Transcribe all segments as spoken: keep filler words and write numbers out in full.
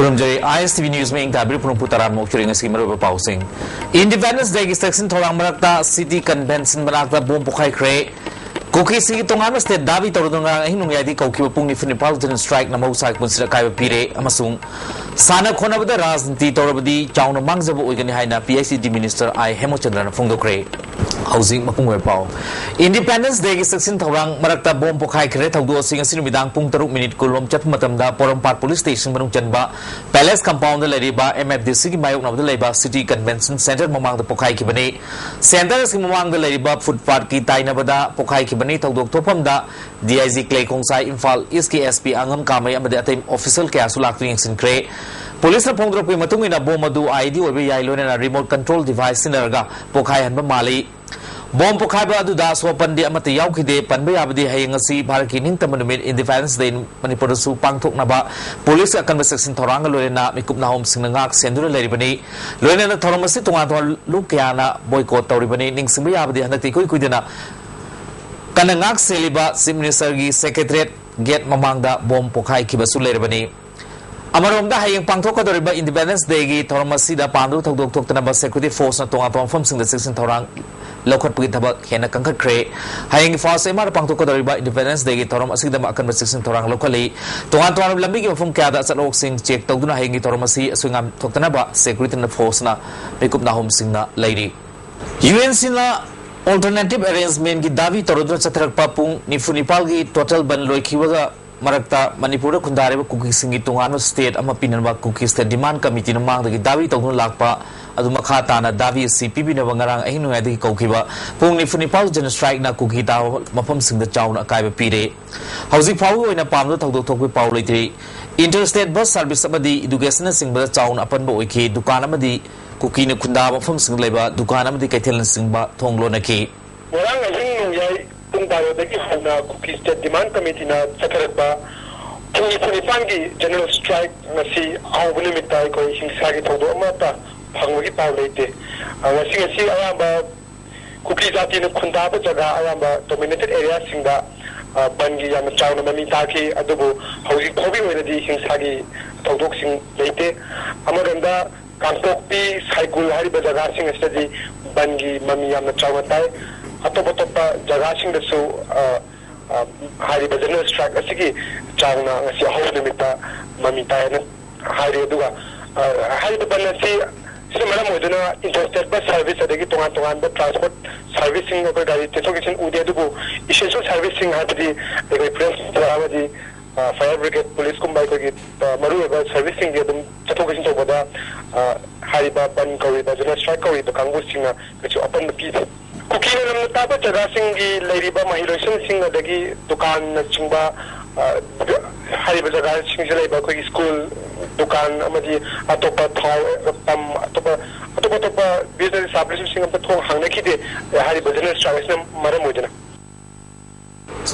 ꯈꯨꯔꯨꯝꯖꯔꯤ꯫ ISTV News ꯃꯤꯠꯌꯦꯡ ꯇꯥꯕꯤꯔꯤꯕ ꯄꯨꯝꯅꯃꯛꯄꯨ ꯇꯔꯥꯝꯅ ꯑꯣꯛꯆꯔꯤ꯫ ꯉꯁꯤꯒꯤ ꯃꯔꯨꯑꯣꯏꯕ ꯄꯥꯎꯁꯤꯡ꯫ Independence Dayꯒꯤ ꯆꯦꯛꯁꯤꯟ ꯊꯧꯔꯥꯡ ꯃꯔꯛꯇ City Convention ꯃꯅꯥꯛꯇ ꯕꯣꯝ ꯄꯣꯈꯥꯏꯈ꯭ꯔꯦ꯫ ꯀꯨꯀꯤꯁꯤꯡꯒꯤ ꯇꯣꯉꯥꯟꯕ state ꯗꯥꯕꯤ ꯇꯧꯔꯗꯨꯅ ꯉꯔꯥꯡ ꯑꯍꯤꯡ ꯅꯣꯡꯌꯥꯏꯗꯒꯤ ꯀꯧꯈꯤꯕ ꯄꯨꯡ ꯅꯤꯐꯨ ꯅꯤꯄꯥꯜ General Strikeꯅ ꯃꯍꯧꯁꯥꯒꯤ ꯄꯨꯟꯁꯤꯗ ꯑꯀꯥꯏꯕ ꯄꯤꯔꯦ ꯑꯃꯁꯨꯡ ꯁꯥꯟꯅ ꯈꯣꯠꯅꯕꯗ ꯔꯥꯖꯅꯤꯇꯤ ꯇꯧꯔꯕꯗꯤ ꯆꯥꯎꯅ ꯃꯥꯡꯖꯕ ꯑꯣꯏꯒꯅꯤ ꯍꯥꯏꯅ PICD Minister I ꯍꯦꯃꯆꯟꯗ꯭ꯔꯅ ꯐꯣꯡꯗꯣꯛꯈ꯭ꯔꯦ꯫ ꯍꯧꯖꯤꯛ ꯃꯄꯨꯡ ꯑꯣꯏꯕ ꯄꯥꯎ꯫ Independence Dayꯒꯤ ꯆꯦꯛꯁꯤꯟ ꯊꯧꯔꯥꯡ ꯃꯔꯛꯇ ꯕꯣꯝ ꯄꯣꯈꯥꯏꯈ꯭ꯔꯦ꯫ ꯊꯧꯗꯣꯛ ꯑꯁꯤ ꯉꯁꯤ ꯅꯨꯃꯤꯗꯥꯡ ꯄꯨꯡ ꯇꯔꯨꯛ ꯃꯤꯅꯤꯠ ꯀꯨꯟꯂꯣꯝ ꯆꯠꯄ ꯃꯇꯝꯗ ꯄꯣꯔꯣꯝꯄꯥꯠ police station ꯃꯅꯨꯡ ꯆꯟꯕ Palace compoundꯗ ꯂꯩꯔꯤꯕ MFDCꯒꯤ ꯃꯥꯌꯣꯛꯅꯕꯗ ꯂꯩꯕ City Convention Centre ꯃꯃꯥꯡꯗ ꯄꯣꯈꯥꯏꯈꯤꯕꯅꯤ꯫ Centre ꯑꯁꯤꯒꯤ ꯃꯃꯥꯡꯗ ꯂꯩꯔꯤꯕ footpathꯀꯤ ꯇꯥꯏꯅꯕꯗ ꯄꯣꯈꯥꯏꯈꯤꯕꯅꯤ꯫ ꯊꯧꯗꯣꯛ ꯊꯣꯛꯐꯝꯗ DIG ꯀ꯭ꯂꯦ ꯈꯣꯡꯁꯥꯏ, ꯏꯝꯐꯥꯜ Eastꯀꯤ SP ꯑꯉꯝ ꯀꯥꯃꯩ ꯑꯃꯗꯤ ꯑꯇꯩ official ꯀꯌꯥꯁꯨ ꯂꯥꯛꯇꯨꯅ ꯌꯦꯡꯁꯤꯟꯈ꯭ꯔꯦ꯫ Policeꯅ ꯐꯣꯡꯗꯣꯔꯛꯄꯒꯤ ꯃꯇꯨꯡ ꯏꯟꯅ ꯕꯣꯝ ꯑꯗꯨ IED ꯑꯣꯏꯕ ꯌꯥꯏ, ꯂꯣꯏꯅꯅ remote control device ꯁꯤꯖꯤꯟꯅꯔꯒ ꯄꯣꯈꯥꯏꯍꯟꯕ ꯃꯥꯜꯂꯤ꯫ ꯕꯣꯝ ꯄꯣꯈꯥꯏꯕ ꯑꯗꯨꯗ ꯑꯁꯣꯛ ꯑꯄꯟꯗꯤ ꯑꯃꯠꯇ ꯌꯥꯎꯈꯤꯗꯦ꯫ ꯄꯟꯕ ꯌꯥꯕꯗꯤ ꯍꯌꯦꯡ ꯑꯁꯤ ꯚꯥꯔꯠꯀꯤ ꯅꯤꯡꯇꯝꯕ ꯅꯨꯃꯤꯠ Independence Day ꯃꯅꯤꯄꯨꯔꯗꯁꯨ ꯄꯥꯡꯊꯣꯛꯅꯕ policeꯀꯤ ꯑꯀꯟꯕ ꯆꯦꯛꯁꯤꯟ ꯊꯧꯔꯥꯡꯒ ꯂꯣꯏꯅꯅ ꯃꯤꯀꯨꯞ ꯅꯥꯍꯣꯝꯁꯤꯡꯅ ꯉꯥꯛ ꯁꯦꯟꯗꯨꯅ ꯂꯩꯔꯤꯕꯅꯤ꯫ ꯂꯣꯏꯅꯅ ꯊꯧꯔꯝ ꯑꯁꯤ ꯇꯣꯉꯥꯟ ꯇꯣꯉꯥꯟꯕ ꯂꯨꯞ ꯀꯌꯥꯅ boycott ꯇꯧꯔꯤꯕꯅꯤ꯫ ꯅꯤꯡꯁꯤꯡꯕ ꯌꯥꯕꯗꯤ ꯍꯟꯗꯛꯇꯤ ꯏꯀꯨꯏ ꯀꯨꯏꯗꯅ ꯀꯟꯅ ꯉꯥꯛ ꯁꯦꯜꯂꯤꯕ Chief Ministerꯒꯤ Secretariat gate ꯃꯃꯥꯡꯗ ꯕꯣꯝ ꯄꯣꯈꯥꯏꯈꯤꯕꯁꯨ ꯂꯩꯔꯕꯅꯤ꯫ ꯑꯃꯔꯣꯝꯗ ꯍꯌꯦꯡ ꯄꯥꯡꯊꯣꯛꯀꯗꯧꯔꯤꯕ Independence Dayꯒꯤ ꯊꯧꯔꯝ ꯑꯁꯤꯗ ꯄꯥꯝꯗꯕ ꯊꯧꯗꯣꯛ ꯊꯣꯛꯇꯅꯕ security forceꯅ ꯇꯣꯉꯥꯟ ꯇꯣꯉꯥꯟꯕ ꯃꯐꯝꯁꯤꯡꯗ ꯆꯦꯛꯁꯤꯟ ꯊꯧꯔꯥꯡ ꯂꯧꯈꯠꯄꯒꯤ ꯊꯕꯛ ꯍꯦꯟꯅ ꯀꯟꯈꯠꯈ꯭ꯔꯦ꯫ ꯍꯌꯦꯡꯒꯤ first MR ꯄꯥꯡꯊꯣꯛꯀꯗꯧꯔꯤꯕ Independence Dayꯒꯤ ꯊꯧꯔꯝ ꯑꯁꯤꯒꯤꯗꯃꯛ ꯑꯀꯟꯕ ꯆꯦꯛꯁꯤꯟ ꯊꯧꯔꯥꯡ ꯂꯧꯈꯠꯂꯤ꯫ ꯇꯣꯉꯥꯟ ꯇꯣꯉꯥꯟꯕ ꯂꯝꯕꯤꯒꯤ ꯃꯐꯝ ꯀꯌꯥꯗ ꯑꯆꯠ ꯑꯋꯣꯛꯁꯤꯡ check ꯇꯧꯗꯨꯅ ꯍꯌꯦꯡꯒꯤ ꯊꯧꯔꯝ ꯑꯁꯤ ꯑꯁꯣꯏ ꯑꯉꯥꯝ ꯊꯣꯛꯇꯅꯕ securityꯅ forceꯅ ꯃꯤꯀꯨꯞ ꯅꯥꯍꯣꯝꯁꯤꯡꯅ ꯂꯩꯔꯤ꯫ UNCꯅ alternative arrangementꯀꯤ ꯗꯥꯕꯤ ꯇꯧꯔꯗꯨꯅ ꯆꯠꯊꯔꯛꯄ ꯄꯨꯡ ꯅꯤꯐꯨ ꯅꯤꯄꯥꯜꯒꯤ total ꯕꯟ ꯂꯣꯏꯈꯤꯕꯒ ꯃꯔꯛꯇ ꯃꯅꯤꯄꯨꯔꯗ ꯈꯨꯟꯗꯥꯔꯤꯕ ꯀꯨꯀꯤꯁꯤꯡꯒꯤ ꯇꯣꯉꯥꯟꯕ state ꯑꯃ ꯄꯤꯅꯅꯕ Kuki State Demand Committeeꯅ ꯃꯃꯥꯡꯗꯒꯤ ꯗꯥꯕꯤ ꯇꯧꯗꯨꯅ ꯂꯥꯛꯄ ꯑꯗꯨ ꯃꯈꯥ ꯇꯥꯅ ꯗꯥꯕꯤ ꯑꯁꯤ ꯄꯤꯕꯤꯅꯕ ꯉꯔꯥꯡ ꯑꯍꯤꯡ ꯅꯣꯡꯌꯥꯏꯗꯒꯤ ꯀꯧꯈꯤꯕ ꯄꯨꯡ ꯅꯤꯐꯨ ꯅꯤꯄꯥꯜ General Strikeꯅ ꯀꯨꯀꯤ ꯇꯥꯕ ꯃꯐꯝꯁꯤꯡꯗ ꯆꯥꯎꯅ ꯑꯀꯥꯏꯕ ꯄꯤꯔꯦ꯫ ꯍꯧꯖꯤꯛ ꯐꯥꯎꯕꯒꯤ ꯑꯣꯏꯅ ꯄꯥꯝꯗꯕ ꯊꯧꯗꯣꯛ ꯊꯣꯛꯄꯒꯤ ꯄꯥꯎ ꯂꯩꯇ꯭ꯔꯤ꯫ Interstate bus service ꯑꯃꯗꯤ educationꯅꯆꯤꯡꯕꯗ ꯆꯥꯎꯅ ꯑꯄꯟꯕ ꯑꯣꯏꯈꯤ꯫ ꯗꯨꯀꯥꯟ ꯑꯃꯗꯤ ꯀꯨꯀꯤꯅ ꯈꯨꯟꯗꯥꯕ ꯃꯐꯝꯁꯤꯡꯗ ꯂꯩꯕ ꯗꯨꯀꯥꯟ ꯑꯃꯗꯤ ꯀꯩꯊꯦꯜꯅꯆꯤꯡꯕ ꯊꯣꯡ ꯂꯣꯟꯅꯈꯤ꯫ ꯉꯔꯥꯡ ꯑꯍꯤꯡ ꯅꯣꯡꯌꯥꯏ ꯄꯨꯡ ꯕꯥꯔꯣꯗꯒꯤ ꯍꯧꯅ Kuki State Demand Committeeꯅ ꯆꯠꯊꯔꯛꯄ ꯄꯨꯡ ꯅꯤꯐꯨ ꯅꯤꯄꯥꯟꯒꯤ General Strike ꯉꯁꯤ ꯑꯍꯧꯕ ꯅꯨꯃꯤꯠꯇ ꯑꯩꯈꯣꯏ ꯍꯤꯡꯁꯥꯒꯤ ꯊꯧꯗꯣꯛ ꯑꯃꯠꯇ ꯐꯪꯕꯒꯤ ꯄꯥꯎ ꯂꯩꯇꯦ꯫ ꯑ, ꯉꯁꯤ, ꯉꯁꯤ ꯑꯌꯥꯝꯕ ꯀꯨꯀꯤ ꯖꯥꯇꯤꯅ ꯈꯨꯟꯗꯥꯕ ꯖꯒꯥ ꯑꯌꯥꯝꯕ dominated areaꯁꯤꯡꯗ, ꯑ, ꯕꯟꯒꯤ ꯌꯥꯝꯅ ꯆꯥꯎꯅ ꯃꯃꯤ ꯇꯥꯈꯤ꯫ ꯑꯗꯨꯕꯨ ꯍꯧꯖꯤꯛ ꯐꯥꯎꯒꯤ ꯑꯣꯏꯅꯗꯤ ꯍꯤꯡꯁꯥꯒꯤ ꯊꯧꯗꯣꯛꯁꯤꯡ ꯂꯩꯇꯦ꯫ ꯑꯃꯔꯣꯝꯗ ꯀꯥꯡꯄꯣꯛꯄꯤ, ꯁꯥꯏꯒꯨꯜ ꯍꯥꯏꯔꯤꯕ ꯖꯒꯥꯁꯤꯡ ꯑꯁꯤꯗꯗꯤ ꯕꯟꯒꯤ ꯃꯃꯤ ꯌꯥꯝꯅ ꯆꯥꯎꯅ ꯇꯥꯏ꯫ ꯑꯇꯣꯞ ꯑꯇꯣꯞꯄ ꯖꯒꯥꯁꯤꯡꯗꯁꯨ ꯑ, ꯑ, ꯍꯥꯏꯔꯤꯕ ꯖꯦꯅꯔꯦꯜ ꯁ꯭ꯇ꯭ꯔꯥꯏꯛ ꯑꯁꯤꯒꯤ ꯆꯥꯡꯅ ꯉꯁꯤ ꯑꯍꯧꯕ ꯅꯨꯃꯤꯠꯇ ꯃꯃꯤ ꯇꯥꯏ ꯍꯥꯏꯅ ꯍꯥꯏꯔꯤ꯫ ꯑꯗꯨꯒ ꯑ, ꯍꯥꯏꯔꯤꯕ ꯕꯟ ꯑꯁꯤ ꯁꯤꯅ ꯃꯔꯝ ꯑꯣꯏꯗꯨꯅ ꯏꯟꯇꯔꯁ꯭ꯇꯦꯠ ꯕꯁ ꯁꯥꯔꯚꯤꯁ, ꯑꯗꯒꯤ ꯇꯣꯉꯥꯟ ꯇꯣꯉꯥꯟꯕ ꯇ꯭ꯔꯥꯟꯁꯄꯣꯔꯠ ꯁꯥꯔꯚꯤꯁꯁꯤꯡ, ꯑꯩꯈꯣꯏ ꯒꯥꯔꯤ ꯆꯦꯟꯊꯣꯛ ꯆꯦꯟꯁꯤꯟ ꯎꯗꯦ꯫ ꯑꯗꯨꯕꯨ ꯏꯁꯦꯟꯁꯤꯌꯦꯜ ꯁꯥꯔꯚꯤꯁꯁꯤꯡ, ꯍꯥꯏꯕꯗꯤ ꯑꯩꯈꯣꯏ ꯄ꯭ꯔꯦꯁ ꯑꯃꯗꯤ ꯐꯥꯌꯔ ꯕ꯭ꯔꯤꯒꯦꯗ, ꯄꯨꯂꯤꯁꯀꯨꯝꯕ ꯑꯩꯈꯣꯏꯒꯤ ꯑ, ꯃꯔꯨꯑꯣꯏꯕ ꯁꯔꯚꯤꯁꯁꯤꯡꯁꯦ ꯑꯗꯨꯝ ꯆꯠꯊꯣꯛ ꯆꯠꯁꯤꯟ ꯇꯧꯕꯗ ꯑ, ꯍꯥꯏꯔꯤꯕ ꯕꯟ ꯀꯧꯔꯤꯕ, ꯖꯦꯅꯔꯦꯜ ꯁ꯭ꯇ꯭ꯔꯥꯏꯛ ꯀꯧꯔꯤꯕ ꯀꯥꯡꯕꯨꯁꯤꯡꯅ ꯀꯩꯁꯨ ꯑꯄꯟꯕ ꯄꯤꯗꯦ꯫ ꯀꯨꯀꯤꯅ ꯂꯝꯅ ꯇꯥꯕ ꯖꯒꯥꯁꯤꯡꯒꯤ ꯂꯩꯔꯤꯕ ꯃꯍꯩꯔꯣꯏꯁꯪꯁꯤꯡ, ꯑꯗꯒꯤ ꯗꯨꯀꯥꯟꯅꯆꯤꯡꯕ ꯑ, ꯍꯥꯏꯔꯤꯕ ꯖꯒꯥꯁꯤꯡꯁꯤꯗ ꯂꯩꯕ ꯑꯩꯈꯣꯏꯒꯤ ꯁ꯭ꯀꯨꯜ, ꯗꯨꯀꯥꯟ ꯑꯃꯗꯤ ꯑꯇꯣꯞꯄ ꯊꯥꯎ, ꯄꯝ, ꯑꯇꯣꯞꯄ ꯑꯇꯣꯞ ꯑꯇꯣꯞꯄ ꯕꯤꯖꯤꯅꯦꯁ ꯏꯁꯇꯥꯕ꯭ꯂꯤꯁꯃꯦꯟꯁꯤꯡ ꯑꯝꯇ ꯊꯣꯡ ꯍꯥꯡꯅꯈꯤꯗꯦ꯫ ꯍꯥꯏꯔꯤꯕ ꯖꯦꯅꯔꯦꯜ ꯁ꯭ꯇ꯭ꯔꯥꯏꯛ ꯑꯁꯤꯅ ꯃꯔꯝ ꯑꯣꯏꯗꯨꯅ꯫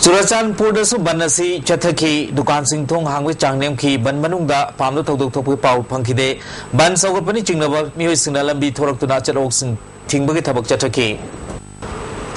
ꯆꯨꯔꯆꯥꯟꯄꯨꯔꯗꯁꯨ ꯕꯟ ꯑꯁꯤ ꯆꯠꯊꯈꯤ꯫ ꯗꯨꯀꯥꯟꯁꯤꯡ ꯊꯣꯡ ꯍꯥꯡꯕꯒꯤ ꯆꯥꯡ ꯅꯦꯝꯈꯤ꯫ ꯕꯟ ꯃꯅꯨꯡꯗ ꯄꯥꯝꯗ ꯊꯧꯗꯣꯛ ꯊꯣꯛꯄꯒꯤ ꯄꯥꯎ ꯐꯪꯈꯤꯗꯦ꯫ ꯕꯟ ꯁꯧꯒꯠꯄꯅ ꯆꯤꯡꯅꯕ ꯃꯤꯑꯣꯏꯁꯤꯡꯅ ꯂꯝꯕꯤ ꯊꯣꯔꯛꯇꯨꯅ ꯑꯆꯠ ꯑꯋꯣꯛꯁꯤꯡ ꯊꯤꯡꯕꯒꯤ ꯊꯕꯛ ꯆꯠꯊꯈꯤ꯫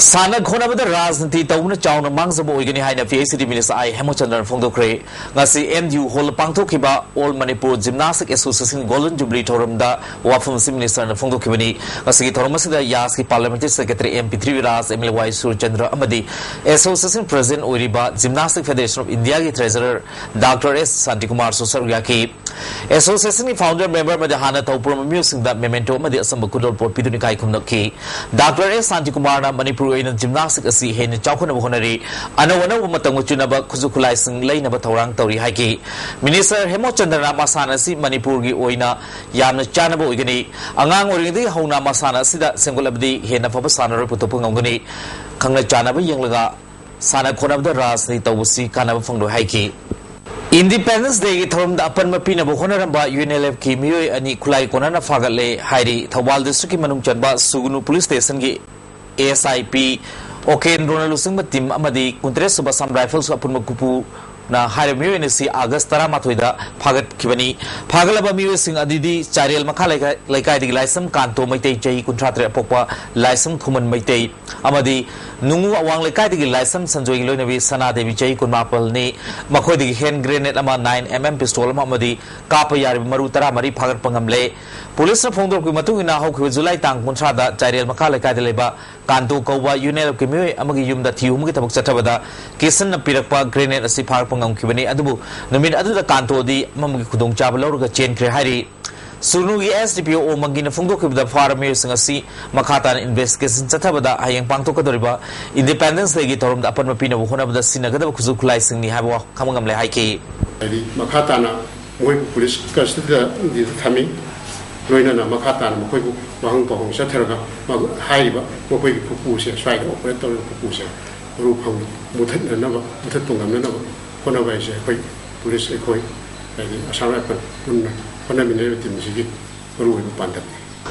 ꯁꯥꯟꯅ ꯈꯣꯠꯅꯕꯗ ꯔꯥꯖꯅꯤꯇꯤ ꯇꯧꯕꯅ ꯆꯥꯎꯅ ꯃꯥꯡꯖꯕ ꯑꯣꯏꯒꯅꯤ ꯍꯥꯏꯅ P H E D minister I ꯍꯦꯃꯆꯟꯗ꯭ꯔꯅ ꯐꯣꯡꯗꯣꯛꯈ꯭ꯔꯦ꯫ ꯉꯁꯤ ꯑꯦꯝ ꯌꯨ ꯍꯣꯜꯗ ꯄꯥꯡꯊꯣꯛꯈꯤꯕ all Manipur gymnastic association golden jubilee ꯊꯧꯔꯝꯗ ꯋꯥꯐꯝ ꯑꯁꯤ ꯃꯤꯅꯤꯁꯇꯔꯅ ꯐꯣꯡꯗꯣꯛꯈꯤꯕꯅꯤ꯫ ꯉꯁꯤꯒꯤ ꯊꯧꯔꯝ ꯑꯁꯤꯗ ꯌꯥꯁꯀꯤ parliamentary secretary M Prithibiraj, M L Y Surchandra ꯑꯃꯗꯤ ꯑꯦꯁꯣꯁꯤꯌꯦꯁꯟ ꯄ꯭ꯔꯦꯁꯤꯗꯦꯟꯠ ꯑꯣꯏꯔꯤꯕ ꯖꯤꯝꯅꯥꯁꯇꯤꯛ ꯐꯦꯗꯦꯔꯦꯁꯟ ꯑꯣꯐ ꯏꯟꯗꯤꯌꯥꯒꯤ ꯇ꯭ꯔꯦꯖꯔꯔ ꯗꯥꯛꯇꯔ ꯑꯦꯁ ꯁꯥꯟꯇꯤꯀꯨꯃꯥꯔꯁꯨ ꯁꯔꯨꯛ ꯌꯥꯈꯤ꯫ ꯑꯦꯁꯣꯁꯤꯌꯦꯁꯟꯒꯤ ꯐꯥꯎꯟꯗꯔ ꯃꯦꯝꯕꯔ ꯑꯃꯗꯤ ꯍꯥꯟꯅ ꯊꯧ ꯄꯨꯔꯝꯕ ꯃꯤꯑꯣꯏꯁꯤꯡꯗ ꯃꯦꯃꯦꯟꯇꯣ ꯑꯃꯗꯤ ꯑꯆꯝꯕ ꯈꯨꯗꯣꯜꯄꯣꯠ ꯄꯤꯗꯨꯅ ꯏꯀꯥꯏ ꯈꯨꯝꯅꯈꯤ꯫ ꯗꯥꯛꯇꯔ ꯑꯦꯁ ꯁꯥꯟꯇꯤꯀꯨꯃꯥꯔꯅ ꯃꯅꯤꯄꯨꯔꯒꯤ ꯑꯣꯏꯅ ꯖꯤꯝꯅꯥꯁꯇꯤꯛ ꯑꯁꯤ ꯍꯦꯟꯅ ꯆꯥꯎꯈꯠꯅꯕ ꯍꯣꯠꯅꯔꯤ꯫ ꯑꯅꯧ ꯑꯅꯧꯕ ꯃꯇꯝꯒ ꯆꯨꯅꯕ ꯈꯨꯠꯁꯨ ꯈꯨꯠꯂꯥꯏꯁꯤꯡ ꯂꯩꯅꯕ ꯊꯧꯔꯥꯡ ꯇꯧꯔꯤ ꯍꯥꯏꯈꯤ꯫ ꯃꯤꯅꯤꯁꯇꯔ ꯍꯦꯃꯣꯆꯟꯗ꯭ꯔꯅ ꯃꯁꯥꯟꯅ ꯑꯁꯤ ꯃꯅꯤꯄꯨꯔꯒꯤ ꯑꯣꯏꯅ ꯌꯥꯝꯅ ꯆꯥꯅꯕ ꯑꯣꯏꯒꯅꯤ꯫ ꯑꯉꯥꯡ ꯑꯣꯏꯔꯤꯉꯩꯗꯒꯤ ꯍꯧꯅ ꯃꯁꯥꯟꯅ ꯑꯁꯤꯗ ꯁꯦꯝꯒꯠꯂꯕꯗꯤ ꯍꯦꯟꯅ ꯐꯕ ꯁꯥꯟꯅꯔꯣꯏ ꯄꯨꯊꯣꯛꯄ ꯉꯝꯒꯅꯤ꯫ ꯈꯪꯅ ꯆꯥꯟꯅꯕ ꯌꯦꯡꯂꯒ ꯁꯥꯟꯅ ꯈꯣꯠꯅꯕꯗ ꯔꯥꯖꯅꯤꯇꯤ ꯇꯧꯕꯁꯤ ꯀꯥꯟꯅꯕ ꯐꯪꯂꯣꯏ ꯍꯥꯏꯈꯤ꯫ ꯏꯟꯗꯤꯄꯦꯟꯗꯦꯟꯁ ꯗꯦꯒꯤ ꯊꯧꯔꯝꯗ ꯑꯄꯟꯕ ꯄꯤꯅꯕ ꯍꯣꯠꯅꯔꯝꯕ ꯌꯨ ꯑꯦꯟ ꯑꯦꯜ ꯑꯦꯐꯀꯤ ꯃꯤꯑꯣꯏ ꯑꯅꯤ ꯈꯨꯠꯂꯥꯏ ꯀꯣꯟꯅꯅ ꯐꯥꯒꯠꯂꯦ ꯍꯥꯏꯔꯤ꯫ ꯊꯧꯕꯥꯜ ꯗꯤꯁꯇ꯭ꯔꯤꯛꯀꯤ ꯃꯅꯨꯡ ꯆꯟꯕ ꯁꯨꯒꯨꯅꯨ police ꯁ꯭ꯇꯦꯁꯟꯒꯤ A S I P ꯑꯣꯀꯦꯟꯗ꯭ꯔꯣꯅ ꯂꯨꯆꯤꯡꯕ ꯇꯤꯝ ꯑꯃꯗꯤ ꯀꯨꯟꯇꯔꯦꯠ ꯁꯨꯕ ꯑꯁꯥꯝ ꯔꯥꯏꯐꯜꯁ ꯑꯄꯨꯟꯕ ꯈꯨꯄꯨ ꯅ ꯍꯥꯏꯔꯤꯕ ꯃꯤꯑꯣꯏ ꯑꯅꯤꯁꯤ ꯑꯥꯒꯁ ꯇꯔꯥꯃꯥꯊꯣꯏꯗ ꯐꯥꯒꯠꯈꯤꯕꯅꯤ꯫ ꯐꯥꯒꯠꯂꯕ ꯃꯤꯑꯣꯏꯁꯤꯡ ꯑꯗꯨꯗꯤ ꯆꯥꯏꯔꯦꯜ ꯃꯈꯥ ꯂꯩꯀꯥꯏ-, ꯂꯩꯀꯥꯏꯗꯒꯤ ꯂꯥꯏꯁ꯭ꯔꯝ ꯀꯥꯟꯇꯣ ꯃꯩꯇꯩ, ꯆꯍꯤ ꯀꯨꯟꯊ꯭ꯔꯥ ꯇꯔꯦꯠ ꯄꯣꯛꯄ ꯂꯥꯏꯁ꯭ꯔꯝ ꯈꯨꯃꯟ ꯃꯩꯇꯩ ꯑꯃꯗꯤ ꯅꯨꯡꯉꯨ ꯑꯋꯥꯡ ꯂꯩꯀꯥꯏꯗꯒꯤ ꯂꯥꯏꯁ꯭ꯔꯝ ꯁꯟꯖꯣꯏꯒꯤ ꯂꯣꯏꯅꯕꯤ ꯁꯅꯥꯗꯦꯕꯤ, ꯆꯍꯤ ꯀꯨꯟꯃꯥꯄꯜꯅꯤ꯫ ꯃꯈꯣꯏꯗꯒꯤ ꯍꯦꯟ ꯒ꯭ꯔꯦꯅꯦꯗ ꯑꯃ, ꯅꯥꯏꯟ ꯑꯦꯝ ꯑꯦꯝ ꯄꯤꯁꯇꯣꯜ ꯑꯃ ꯑꯃꯗꯤ ꯀꯥꯞꯄ ꯌꯥꯔꯤꯕ ꯃꯔꯨ ꯇꯔꯥꯃꯔꯤ ꯐꯥꯒꯠꯄ ꯉꯝꯂꯦ꯫ ꯄꯨꯂꯤꯁꯅ ꯐꯣꯡꯗꯣꯔꯛꯄꯒꯤ ꯃꯇꯨꯡ ꯏꯟꯅ, ꯍꯧꯈꯤꯕ ꯖꯨꯂꯥꯏ ꯇꯥꯡ ꯀꯨꯟꯊ꯭ꯔꯥꯗ ꯆꯥꯏꯔꯦꯜ ꯃꯈꯥ ꯂꯩꯀꯥꯏꯗ ꯂꯩꯕ ꯀꯥꯟꯇꯣ ꯀꯧꯕ ꯌꯨ ꯑꯦꯟ ꯑꯦꯜ ꯑꯦꯐꯀꯤ ꯃꯤꯑꯣꯏ ꯑꯃꯒꯤ ꯌꯨꯝꯗ ꯊꯤ ꯍꯨꯝꯕꯒꯤ ꯊꯕꯛ ꯆꯠꯊꯕꯗ ꯀꯤꯁꯟꯅ ꯄꯤꯔꯛꯄ ꯒ꯭ꯔꯦꯅꯦꯗ ꯑꯁꯤ ꯐꯥꯒꯠꯄ ꯉꯝꯈꯤꯕꯅꯤ꯫ ꯑꯗꯨꯕꯨ ꯅꯨꯃꯤꯠ ꯑꯗꯨꯗ ꯀꯥꯟꯇꯣꯗꯤ ꯑꯃꯝꯕꯒꯤ ꯈꯨꯗꯣꯡꯆꯥꯕ ꯂꯧꯔꯒ ꯆꯦꯟꯈ꯭ꯔꯦ ꯍꯥꯏꯔꯤ꯫ ꯁꯨꯒꯅꯨꯒꯤ ꯑꯦꯁ ꯗꯤ ꯄꯤ ꯑꯣ ꯃꯪꯒꯤꯅ ꯐꯣꯡꯗꯣꯛꯈꯤꯕꯗ, ꯐꯥꯔꯕ ꯃꯤꯑꯣꯏꯁꯤꯡ ꯑꯁꯤ ꯃꯈꯥ ꯇꯥꯅ ꯏꯟꯚꯦꯁꯇꯤꯒꯦꯁꯟ ꯆꯠꯊꯕꯗ ꯍꯌꯦꯡ ꯄꯥꯡꯊꯣꯛꯀꯗꯧꯔꯤꯕ ꯏꯟꯗꯤꯄꯦꯟꯗꯦꯟꯁ ꯗꯦꯒꯤ ꯊꯧꯔꯝꯗ ꯑꯄꯟꯕ ꯄꯤꯅꯕ ꯍꯣꯠꯅꯕꯗ ꯁꯤꯖꯤꯟꯅꯒꯗꯕ ꯈꯨꯠꯁꯨ ꯈꯨꯠꯂꯥꯏꯁꯤꯡꯅꯤ ꯍꯥꯏꯕ ꯋꯥꯐꯝ ꯈꯪꯕ ꯉꯝꯂꯦ ꯍꯥꯏꯈꯤ꯫ ꯍꯥꯏꯗꯤ ꯃꯈꯥ ꯇꯥꯅ ꯃꯈꯣꯏꯕꯨ ꯄꯨꯂꯤꯁ ꯀꯁꯇꯗꯤꯗ ꯊꯝꯃꯤ꯫ ꯂꯣꯏꯅꯅ ꯃꯈꯥ ꯇꯥꯅ ꯃꯈꯣꯏꯕꯨ ꯋꯥꯍꯪ ꯄꯥꯎꯍꯪ ꯆꯠꯊꯔꯒ ꯃ-, ꯍꯥꯏꯔꯤꯕ ꯃꯈꯣꯏꯒꯤ ꯈꯨꯀꯨꯁꯦ, ꯁ꯭ꯋꯥꯏꯗ ꯑꯣꯄꯔꯦꯠ ꯇꯧꯔꯤꯕ ꯈꯨꯀꯨꯁꯦ ꯃꯔꯨ ꯐꯪ-, ꯃꯨꯊꯠꯅꯅꯕ, ꯃꯨꯊꯠꯄ ꯉꯝꯅꯅꯕ ꯍꯣꯠꯅꯕ ꯍꯥꯏꯁꯦ ꯑꯩꯈꯣꯏ ꯄꯨꯂꯤꯁ, ꯑꯩꯈꯣꯏ, ꯍꯥꯏꯗꯤ ꯑꯁꯥꯝ ꯔꯥꯏꯐꯜ ꯄꯨꯟꯅ ꯍꯣꯠꯅꯃꯤꯟꯅꯔꯤꯕ ꯇꯤꯝꯁꯤꯒꯤ ꯃꯔꯨꯑꯣꯏꯕ ꯄꯥꯟꯗꯝꯅꯤ꯫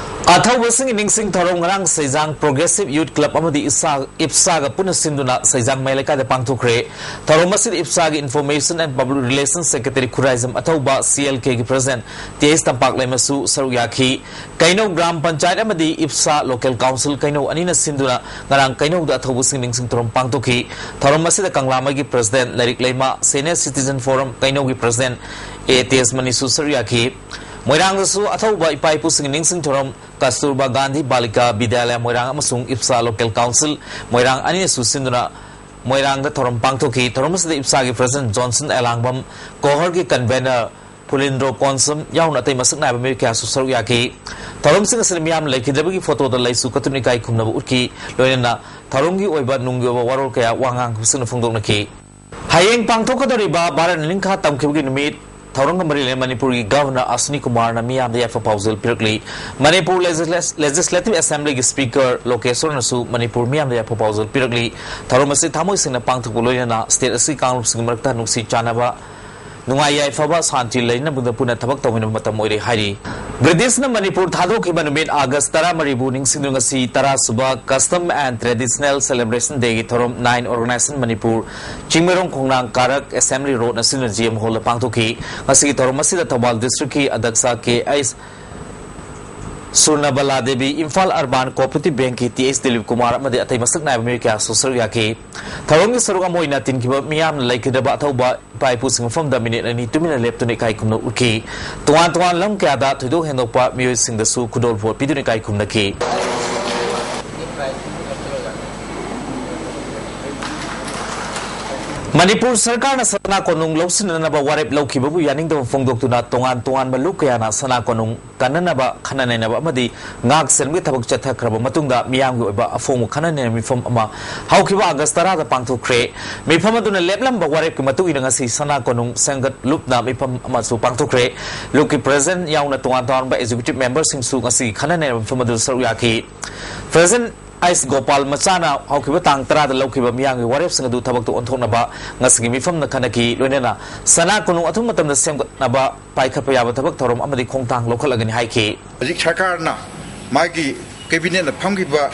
ꯑꯊꯧꯕꯁꯤꯡꯒꯤ ꯅꯤꯡꯁꯤꯡ ꯊꯧꯔꯝ ꯉꯔꯥꯡ ꯁꯩꯖꯥꯡ ꯄ꯭ꯔꯣꯒ꯭ꯔꯦꯁꯤꯚ ꯌꯨꯠ ꯀ꯭ꯂꯕ ꯑꯃꯗꯤ ꯏꯞꯁꯥ-, ꯏꯞꯁꯥꯒ ꯄꯨꯟꯅ ꯁꯤꯟꯗꯨꯅ ꯁꯩꯖꯥꯡ ꯃꯌꯥꯏ ꯂꯩꯀꯥꯏꯗ ꯄꯥꯡꯊꯣꯛꯈ꯭ꯔꯦ꯫ ꯊꯧꯔꯝ ꯑꯁꯤꯗ ꯏꯞꯁꯥꯒꯤ information and public relations secretary Khuraijam ꯑꯊꯧꯕ, ꯁꯤ ꯑꯦꯜ ꯀꯦꯒꯤ ꯄ꯭ꯔꯁꯤꯗꯦꯟꯠ ꯇꯤ ꯑꯩꯆ ꯇꯝꯄꯥꯛꯂꯩꯃꯁꯨ ꯁꯔꯨꯛ ꯌꯥꯈꯤ꯫ ꯀꯩꯅꯧ ꯒ꯭ꯔꯥꯝ ꯄꯟꯆꯥꯌꯠ ꯑꯃꯗꯤ ꯏꯞꯁꯥ ꯂꯣꯀꯦꯜ ꯀꯥꯎꯟꯁꯤꯜ ꯀꯩꯅꯧ ꯑꯅꯤꯅ ꯁꯤꯟꯗꯨꯅ ꯉꯔꯥꯡ ꯀꯩꯅꯧꯗ ꯑꯊꯧꯕꯁꯤꯡ ꯅꯤꯡꯁꯤꯡ ꯊꯧꯔꯝ ꯄꯥꯡꯊꯣꯛꯈꯤ꯫ ꯊꯧꯔꯝ ꯑꯁꯤꯗ ꯀꯪꯂꯥꯃꯩꯒꯤ ꯄ꯭ꯔꯁꯤꯗꯦꯟꯠ ꯂꯥꯏꯔꯤꯛ ꯂꯩꯃ, ꯁꯦꯅꯤꯌꯔ ꯁꯤꯇꯤꯖꯟ ꯐꯣꯔꯝ ꯀꯩꯅꯧꯒꯤ ꯄ꯭ꯔꯁꯤꯗꯦꯟꯠ ꯑꯦ ꯇꯦꯖꯃꯅꯤꯁꯨ ꯁꯔꯨꯛ ꯌꯥꯈꯤ꯫ ꯃꯣꯏꯔꯥꯡꯗꯁꯨ ꯑꯊꯧꯕ ꯏꯄꯥ ꯏꯄꯨꯁꯤꯡꯒꯤ ꯅꯤꯡꯁꯤꯡ ꯊꯧꯔꯝ ꯀꯁꯇꯨꯔꯕꯥ ꯒꯥꯟꯙꯤ ꯕꯥꯂꯤꯀꯥ ꯕꯤꯗ꯭ꯌꯥꯂꯌ ꯃꯣꯏꯔꯥꯡ ꯑꯃꯁꯨꯡ ꯏꯞꯁꯥ ꯂꯣꯀꯦꯜ ꯀꯥꯎꯟꯁꯤꯜ ꯃꯣꯏꯔꯥꯡ ꯑꯅꯤꯅꯁꯨ ꯁꯤꯟꯗꯨꯅ ꯃꯣꯏꯔꯥꯡꯗ ꯊꯧꯔꯝ ꯄꯥꯡꯊꯣꯛꯈꯤ꯫ ꯊꯧꯔꯝ ꯑꯁꯤꯗ ꯏꯞꯁꯥꯒꯤ ꯄ꯭ꯔꯁꯤꯗꯦꯟꯠ ꯖꯣꯟꯁꯟ ꯑꯦꯂꯥꯡꯕꯝ, ꯀꯣꯍꯔꯒꯤ ꯀꯟꯚꯦꯅꯔ ꯐꯨꯂꯤꯟꯗ꯭ꯔꯣ ꯀꯣꯟꯁꯝ ꯌꯥꯎꯅ ꯑꯇꯩ ꯃꯁꯛ ꯅꯥꯏꯕ ꯃꯤꯑꯣꯏ ꯀꯌꯥꯁꯨ ꯁꯔꯨꯛ ꯌꯥꯈꯤ꯫ ꯊꯧꯔꯝꯁꯤꯡ ꯑꯁꯤꯗ ꯃꯤꯌꯥꯝꯅ ꯂꯩꯈꯤꯗꯕꯒꯤ ꯐꯣꯇꯣꯗ ꯂꯩꯁꯨ ꯀꯠꯇꯨꯅ ꯏꯀꯥꯏ ꯈꯨꯝꯅꯕ ꯎꯠꯈꯤ꯫ ꯂꯣꯏꯅꯅ ꯊꯧꯔꯝꯒꯤ ꯑꯣꯏꯕ ꯅꯨꯡꯒꯤ ꯑꯣꯏꯕ ꯋꯥꯔꯣꯜ ꯀꯌꯥ ꯋꯥ ꯉꯥꯡꯕꯁꯤꯡꯅ ꯐꯣꯡꯗꯣꯛꯅꯈꯤ꯫ ꯍꯌꯦꯡ ꯄꯥꯡꯊꯣꯛꯀꯗꯧꯔꯤꯕ ꯚꯥꯔꯠꯅ ꯅꯤꯡꯈꯥ ꯇꯝꯈꯤꯕꯒꯤ ꯅꯨꯃꯤꯠ ꯊꯧꯔꯝꯒ ꯃꯔꯤ ꯂꯩꯅꯅ ꯃꯅꯤꯄꯨꯔꯒꯤ ꯒꯚꯔꯅꯔ ꯑꯁꯅꯤ ꯀꯨꯃꯥꯔꯅ ꯃꯤꯌꯥꯝꯗ ꯌꯥꯏꯐ ꯄꯥꯎꯖꯦꯜ ꯄꯤꯔꯛꯂꯤ꯫ ꯃꯅꯤꯄꯨꯔ ꯂꯦꯖꯤꯁꯂꯦ-, ꯂꯦꯖꯤꯁꯂꯦꯇꯤꯚ ꯑꯦꯁꯦꯝꯕ꯭ꯂꯤꯒꯤ ꯁ꯭ꯄꯤꯀꯔ ꯂꯣꯀꯦꯁꯣꯔꯅꯁꯨ ꯃꯅꯤꯄꯨꯔ ꯃꯤꯌꯥꯝꯗ ꯌꯥꯏꯐ ꯄꯥꯎꯖꯦꯜ ꯄꯤꯔꯛꯂꯤ꯫ ꯊꯧꯔꯝ ꯑꯁꯤ ꯊꯃꯣꯏ ꯁꯦꯡꯅ ꯄꯥꯡꯊꯣꯛꯄ ꯂꯣꯏꯅꯅ ꯁ꯭ꯇꯦꯠ ꯑꯁꯤꯒꯤ ꯀꯥꯡꯂꯨꯞꯁꯤꯡꯒꯤ ꯃꯔꯛꯇ ꯅꯨꯡꯁꯤ ꯆꯥꯟꯅꯕ, ꯅꯨꯡꯉꯥꯏ ꯌꯥꯏꯐꯕ ꯁꯥꯟꯇꯤ ꯂꯩꯅꯕꯗ ꯄꯨꯟꯅ ꯊꯕꯛ ꯇꯧꯃꯤꯟꯅꯕ ꯃꯇꯝ ꯑꯣꯏꯔꯦ ꯍꯥꯏꯔꯤ꯫ ꯕ꯭ꯔꯤꯇꯤꯁꯅ ꯃꯅꯤꯄꯨꯔ ꯊꯥꯗꯣꯛꯈꯤꯕ ꯅꯨꯃꯤꯠ ꯑꯥꯒꯁ ꯇꯔꯥꯃꯔꯤꯕꯨ ꯅꯤꯡꯁꯤꯡꯗꯨꯅ ꯉꯁꯤ ꯇꯔꯥꯁꯨꯕ Custom and Traditional Celebration Dayꯒꯤ ꯊꯧꯔꯝ ꯅꯥꯏꯟ Organization ꯃꯅꯤꯄꯨꯔ, ꯆꯤꯡꯃꯩꯔꯣꯡ ꯈꯣꯡꯅꯥꯡ ꯀꯥꯔꯛ, Assembly Road ꯑꯁꯤꯅ G M Hallꯗ ꯄꯥꯡꯊꯣꯛꯈꯤ꯫ ꯉꯁꯤꯒꯤ ꯊꯧꯔꯝ ꯑꯁꯤꯗ ꯊꯧꯕꯥꯜ Districtꯀꯤ ꯑꯗ꯭ꯌꯛꯁ K H Surnabala Devi, Imphal Urban Cooperative Bankꯀꯤ ꯇꯤ ꯑꯩꯆ ꯗꯤꯂꯤꯞ ꯀꯨꯃꯥꯔ ꯑꯃꯗꯤ ꯑꯇꯩ ꯃꯁꯛ ꯅꯥꯏꯕ ꯃꯤꯑꯣꯏ ꯀꯌꯥꯁꯨ ꯁꯔꯨꯛ ꯌꯥꯈꯤ꯫ ꯊꯧꯔꯝꯒꯤ ꯁꯔꯨꯛ ꯑꯃ ꯑꯣꯏꯅ ꯇꯤꯟꯈꯤꯕ ꯃꯤꯌꯥꯝꯅ ꯂꯩꯈꯤꯗ꯭ꯔꯕ ꯑꯊꯧꯕ ꯏꯄꯥ ꯏꯄꯨꯁꯤꯡ ꯃꯐꯝꯗ ꯃꯤꯅꯤꯠ ꯑꯅꯤ ꯇꯨꯃꯤꯟꯅ ꯂꯦꯞꯇꯨꯅ ꯏꯀꯥꯏ ꯈꯨꯝꯅ ꯎꯠꯈꯤ꯫ ꯇꯣꯉꯥꯟ ꯇꯣꯉꯥꯟ ꯂꯝ ꯀꯌꯥꯗ ꯊꯣꯏꯗꯣꯛ ꯍꯦꯟꯗꯣꯛꯄ ꯃꯤꯑꯣꯏꯁꯤꯡꯗꯁꯨ ꯈꯨꯗꯣꯜ ꯄꯣꯠ ꯄꯤꯗꯨꯅ ꯏꯀꯥꯏ ꯈꯨꯝꯅꯈꯤ꯫ ꯃꯅꯤꯄꯨꯔ ꯁꯔꯀꯥꯔꯅ ꯁꯅꯥ ꯀꯣꯅꯨꯡ ꯂꯧꯁꯤꯟꯅꯅꯕ ꯋꯥꯔꯦꯞ ꯂꯧꯈꯤꯕꯕꯨ ꯌꯥꯅꯤꯡꯗꯕ ꯐꯣꯡꯗꯣꯛꯇꯨꯅ ꯇꯣꯉꯥꯟ ꯇꯣꯉꯥꯟꯕ ꯂꯨꯞ ꯀꯌꯥꯅ ꯁꯅꯥ ꯀꯣꯅꯨꯡ ꯀꯟꯅꯅꯕ ꯈꯟꯅ ꯅꯩꯅꯕ ꯑꯃꯗꯤ ꯉꯥꯛ ꯁꯦꯟꯕꯒꯤ ꯊꯕꯛ ꯆꯠꯊꯈ꯭ꯔꯕ ꯃꯇꯨꯡꯗ ꯃꯤꯌꯥꯝꯒꯤ ꯑꯣꯏꯕ ꯑꯐꯣꯡꯕ ꯈꯟꯅ ꯅꯩꯅꯕ ꯃꯤꯐꯝ ꯑꯃ ꯍꯧꯈꯤꯕ ꯑꯥꯒꯁ ꯇꯔꯥꯗ ꯄꯥꯡꯊꯣꯛꯈ꯭ꯔꯦ꯫ ꯃꯤꯐꯝ ꯑꯗꯨꯅ ꯂꯦꯞꯂꯝꯕ ꯋꯥꯔꯦꯞꯀꯤ ꯃꯇꯨꯡ ꯏꯟꯅ ꯉꯁꯤ ꯁꯅꯥ ꯀꯣꯅꯨꯡ ꯁꯦꯝꯒꯠ ꯂꯨꯞꯅ ꯃꯤꯐꯝ ꯑꯃꯁꯨ ꯄꯥꯡꯊꯣꯛꯈ꯭ꯔꯦ꯫ ꯂꯨꯞꯀꯤ president ꯌꯥꯎꯅ ꯇꯣꯉꯥꯟ ꯇꯣꯉꯥꯟꯕ executive memberꯁꯤꯡꯁꯨ ꯉꯁꯤꯒꯤ ꯈꯟꯅ ꯅꯩꯅꯕ ꯃꯤꯐꯝ ꯑꯗꯨꯗ ꯁꯔꯨꯛ ꯌꯥꯈꯤ꯫ President ꯑꯩꯁ ꯒꯣꯄꯥꯜ ꯃꯆꯥꯅ ꯍꯧꯈꯤꯕ ꯇꯥꯡ ꯇꯔꯥꯗ ꯂꯧꯈꯤꯕ ꯃꯤꯌꯥꯝꯒꯤ ꯋꯥꯔꯦꯞꯁꯤꯡ ꯑꯗꯨ ꯊꯕꯛꯇ ꯑꯣꯟꯊꯣꯛꯅꯕ ꯉꯁꯤꯒꯤ ꯃꯤꯐꯝꯗ ꯈꯟꯅꯈꯤ꯫ ꯂꯣꯏꯅꯅ ꯁꯅꯥ ꯀꯣꯅꯨꯡ ꯑꯊꯨꯕ ꯃꯇꯝꯗ ꯁꯦꯝꯒꯠꯅꯕ ꯄꯥꯏꯈꯠꯄ ꯌꯥꯕ ꯊꯕꯛ ꯊꯧꯔꯝ ꯑꯃꯗꯤ ꯈꯣꯡꯊꯥꯡ ꯂꯧꯈꯠꯂꯒꯅꯤ ꯍꯥꯏꯈꯤ꯫ ꯍꯧꯖꯤꯛ ꯁꯔꯀꯥꯔꯅ ꯃꯥꯒꯤ cabinetꯅ ꯐꯝꯈꯤꯕ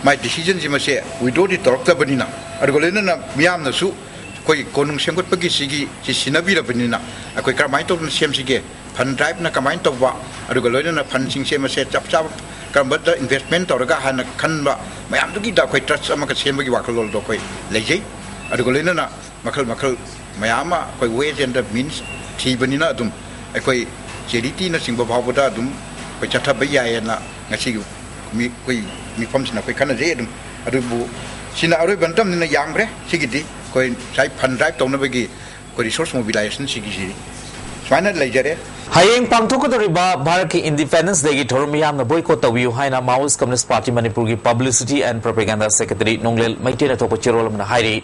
ꯃꯥꯒꯤ decisionꯁꯤ ꯃꯁꯦ withdrawꯗꯤ ꯇꯧꯔꯛꯇꯕꯅꯤꯅ, ꯑꯗꯨꯒ ꯂꯣꯏꯅꯅ ꯃꯤꯌꯥꯝꯅꯁꯨ ꯑꯩꯈꯣꯏ ꯀꯣꯅꯨꯡ ꯁꯦꯝꯒꯠꯄꯒꯤ ꯁꯤꯒꯤ ꯁꯤ ꯁꯤꯟꯅꯕꯤꯔꯕꯅꯤꯅ ꯑꯩꯈꯣꯏ ꯀꯔꯝꯍꯥꯏꯅ ꯇꯧꯗꯅ ꯁꯦꯝꯁꯤꯒꯦ, fund driveꯅ ꯀꯃꯥꯏꯅ ꯇꯧꯕ, ꯑꯗꯨꯒ ꯂꯣꯏꯅꯅ fundꯁꯤꯡꯁꯦ ꯃꯁꯦ ꯆꯞ ꯆꯥꯕ ꯀꯔꯝꯕꯗ investment ꯇꯧꯔꯒ ꯍꯥꯟꯅ ꯈꯟꯕ ꯃꯌꯥꯝꯗꯨꯒꯤꯗ ꯑꯩꯈꯣꯏ trust ꯑꯃꯒ ꯁꯦꯝꯕꯒꯤ ꯋꯥꯈꯜꯂꯣꯟꯗꯣ ꯑꯩꯈꯣꯏ ꯂꯩꯖꯩ꯫ ꯑꯗꯨꯒ ꯂꯣꯏꯅꯅ ꯃꯈꯜ ꯃꯈꯜ ꯃꯌꯥꯝ ꯑꯃ ꯑꯩꯈꯣꯏ ways and means ꯊꯤꯕꯅꯤꯅ ꯑꯗꯨꯝ ꯑꯩꯈꯣꯏ charityꯅꯆꯤꯡꯕ ꯐꯥꯎꯕꯗ ꯑꯗꯨꯝ ꯑꯩꯈꯣꯏ ꯆꯠꯊꯕ ꯌꯥꯏꯌꯦꯅ ꯉꯁꯤꯒꯤ ꯃꯤ-, ꯑꯩꯈꯣꯏ ꯃꯤꯐꯝꯁꯤꯅ ꯑꯩꯈꯣꯏ ꯈꯟꯅꯖꯩ ꯑꯗꯨꯝ꯫ ꯑꯗꯨꯕꯨ ꯁꯤꯅ ꯑꯔꯣꯏꯕ ꯅꯠꯇꯕꯅꯤꯅ ꯌꯥꯝꯈ꯭ꯔꯦ꯫ ꯁꯤꯒꯤꯗꯤ ꯑꯩꯈꯣꯏ ꯉꯁꯥꯏ fund drive ꯇꯧꯅꯕꯒꯤ ꯑꯩꯈꯣꯏ resource mobilizationꯁꯤꯒꯤꯁꯤ ꯁꯨꯃꯥꯏꯅ ꯂꯩꯖꯔꯦ꯫ ꯍꯌꯦꯡ ꯄꯥꯡꯊꯣꯛꯀꯗꯧꯔꯤꯕ ꯚꯥꯔꯠꯀꯤ Independence Dayꯒꯤ ꯊꯧꯔꯝ ꯃꯤꯌꯥꯝꯅ boycott ꯇꯧꯕꯤꯌꯨ ꯍꯥꯏꯅ Maoist Communist Party ꯃꯅꯤꯄꯨꯔꯒꯤ publicity and propaganda secretary ꯅꯣꯡꯂꯦꯜ ꯃꯩꯇꯦꯅ ꯊꯣꯛꯄ ꯆꯦꯔꯣꯜ ꯑꯃꯅ ꯍꯥꯏꯔꯤ꯫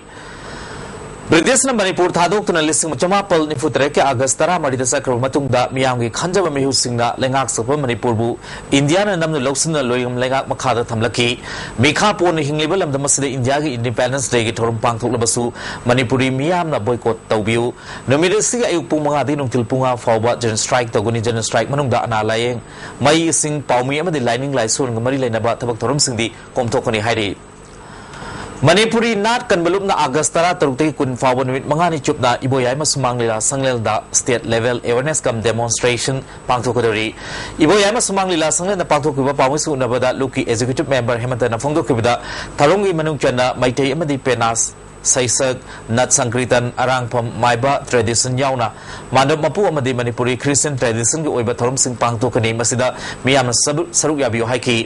ꯕ꯭ꯔꯤꯇꯤꯁꯅ ꯃꯅꯤꯄꯨꯔ ꯊꯥꯗꯣꯛꯇꯨꯅ ꯂꯤꯁꯤꯡ ꯑꯃ ꯆꯃꯥꯄꯜ ꯅꯤꯐꯨ ꯇꯔꯦꯠꯀꯤ ꯑꯥꯒꯁ ꯇꯔꯥꯃꯔꯤꯗ ꯆꯠꯈ꯭ꯔꯕ ꯃꯇꯨꯡꯗ, ꯃꯤꯌꯥꯝꯒꯤ ꯈꯟꯖꯕ ꯃꯤꯍꯨꯠꯁꯤꯡꯅ ꯂꯩꯉꯥꯛ ꯆꯠꯄ ꯃꯅꯤꯄꯨꯔꯕꯨ ꯏꯟꯗꯤꯌꯥꯅ ꯅꯝꯅ ꯂꯧꯁꯤꯟꯅ ꯂꯣꯏꯉꯝ ꯂꯩꯉꯥꯛ ꯃꯈꯥꯗ ꯊꯝꯂꯛꯈꯤ꯫ ꯃꯤꯈꯥ ꯄꯣꯟꯅ ꯍꯤꯡꯂꯤꯕ ꯂꯝꯗꯝ ꯑꯁꯤꯗ ꯏꯟꯗꯤꯌꯥꯒꯤ Independence Dayꯒꯤ ꯊꯧꯔꯝ ꯄꯥꯡꯊꯣꯛꯂꯕꯁꯨ, ꯃꯅꯤꯄꯨꯔꯤ ꯃꯤꯌꯥꯝꯅ boycott ꯇꯧꯕꯤꯌꯨ, ꯅꯨꯃꯤꯠ ꯑꯁꯤꯒꯤ ꯑꯌꯨꯛ ꯄꯨꯡ ꯃꯉꯥꯗꯒꯤ ꯅꯨꯡꯊꯤꯜ ꯄꯨꯡ ꯑꯃ ꯐꯥꯎꯕ general strike ꯇꯧꯒꯅꯤ꯫ General strike ꯃꯅꯨꯡꯗ ꯑꯅꯥ ꯂꯥꯌꯦꯡ, ꯃꯩ, ꯏꯁꯤꯡ, ꯄꯥꯎꯃꯤ ꯑꯃꯗꯤ ꯂꯥꯏꯅꯤꯡ ꯂꯥꯏꯁꯣꯟꯒ ꯃꯔꯤ ꯂꯩꯅꯕ ꯊꯕꯛ ꯊꯧꯔꯝꯁꯤꯡꯗꯤ ꯀꯣꯝꯊꯣꯛꯀꯅꯤ ꯍꯥꯏꯔꯤ꯫ ꯃꯅꯤꯄꯨꯔꯤ ꯅꯥꯠ ꯀꯟꯕ ꯂꯨꯞꯅ ꯑꯥꯒꯁ ꯇꯔꯥꯇꯔꯨꯛꯇꯒꯤ ꯀꯨꯟ ꯐꯥꯎꯕ ꯅꯨꯃꯤꯠ ꯃꯉꯥꯅꯤ ꯆꯨꯞꯅ ꯏꯕꯣꯌꯥꯏꯃ ꯁꯨꯃꯥꯡ ꯂꯤꯂꯥ ꯁꯪꯂꯦꯜꯗ state level awareness cum demonstration ꯄꯥꯡꯊꯣꯛꯀꯗꯧꯔꯤ꯫ ꯏꯕꯣꯌꯥꯏꯃ ꯁꯨꯃꯥꯡ ꯂꯤꯂꯥ ꯁꯪꯂꯦꯜꯗ ꯄꯥꯡꯊꯣꯛꯈꯤꯕ ꯄꯥꯎꯃꯤꯁꯤꯡ ꯎꯅꯕꯗ ꯂꯨꯞꯀꯤ executive member ꯍꯦꯃꯟꯇꯅ ꯐꯣꯡꯗꯣꯛꯈꯤꯕꯗ, ꯊꯧꯔꯝꯒꯤ ꯃꯅꯨꯡ ꯆꯟꯅ ꯃꯩꯇꯩ ꯑꯃꯗꯤ ꯄꯦꯅꯥꯁ, ꯁꯩꯁꯛ, ꯅꯥꯠ ꯁꯪꯀ꯭ꯔꯤꯇꯟ, ꯑꯔꯥꯡꯐꯝ, ꯃꯥꯏꯕ tradition ꯌꯥꯎꯅ ꯃꯥꯟꯗꯞ ꯃꯄꯨ ꯑꯃꯗꯤ ꯃꯅꯤꯄꯨꯔꯤ Christian traditionꯒꯤ ꯑꯣꯏꯕ ꯊꯧꯔꯝꯁꯤꯡ ꯄꯥꯡꯊꯣꯛꯀꯅꯤ꯫ ꯃꯁꯤꯗ ꯃꯤꯌꯥꯝꯅ ꯁꯔꯨ-, ꯁꯔꯨꯛ ꯌꯥꯕꯤꯌꯨ ꯍꯥꯏꯈꯤ꯫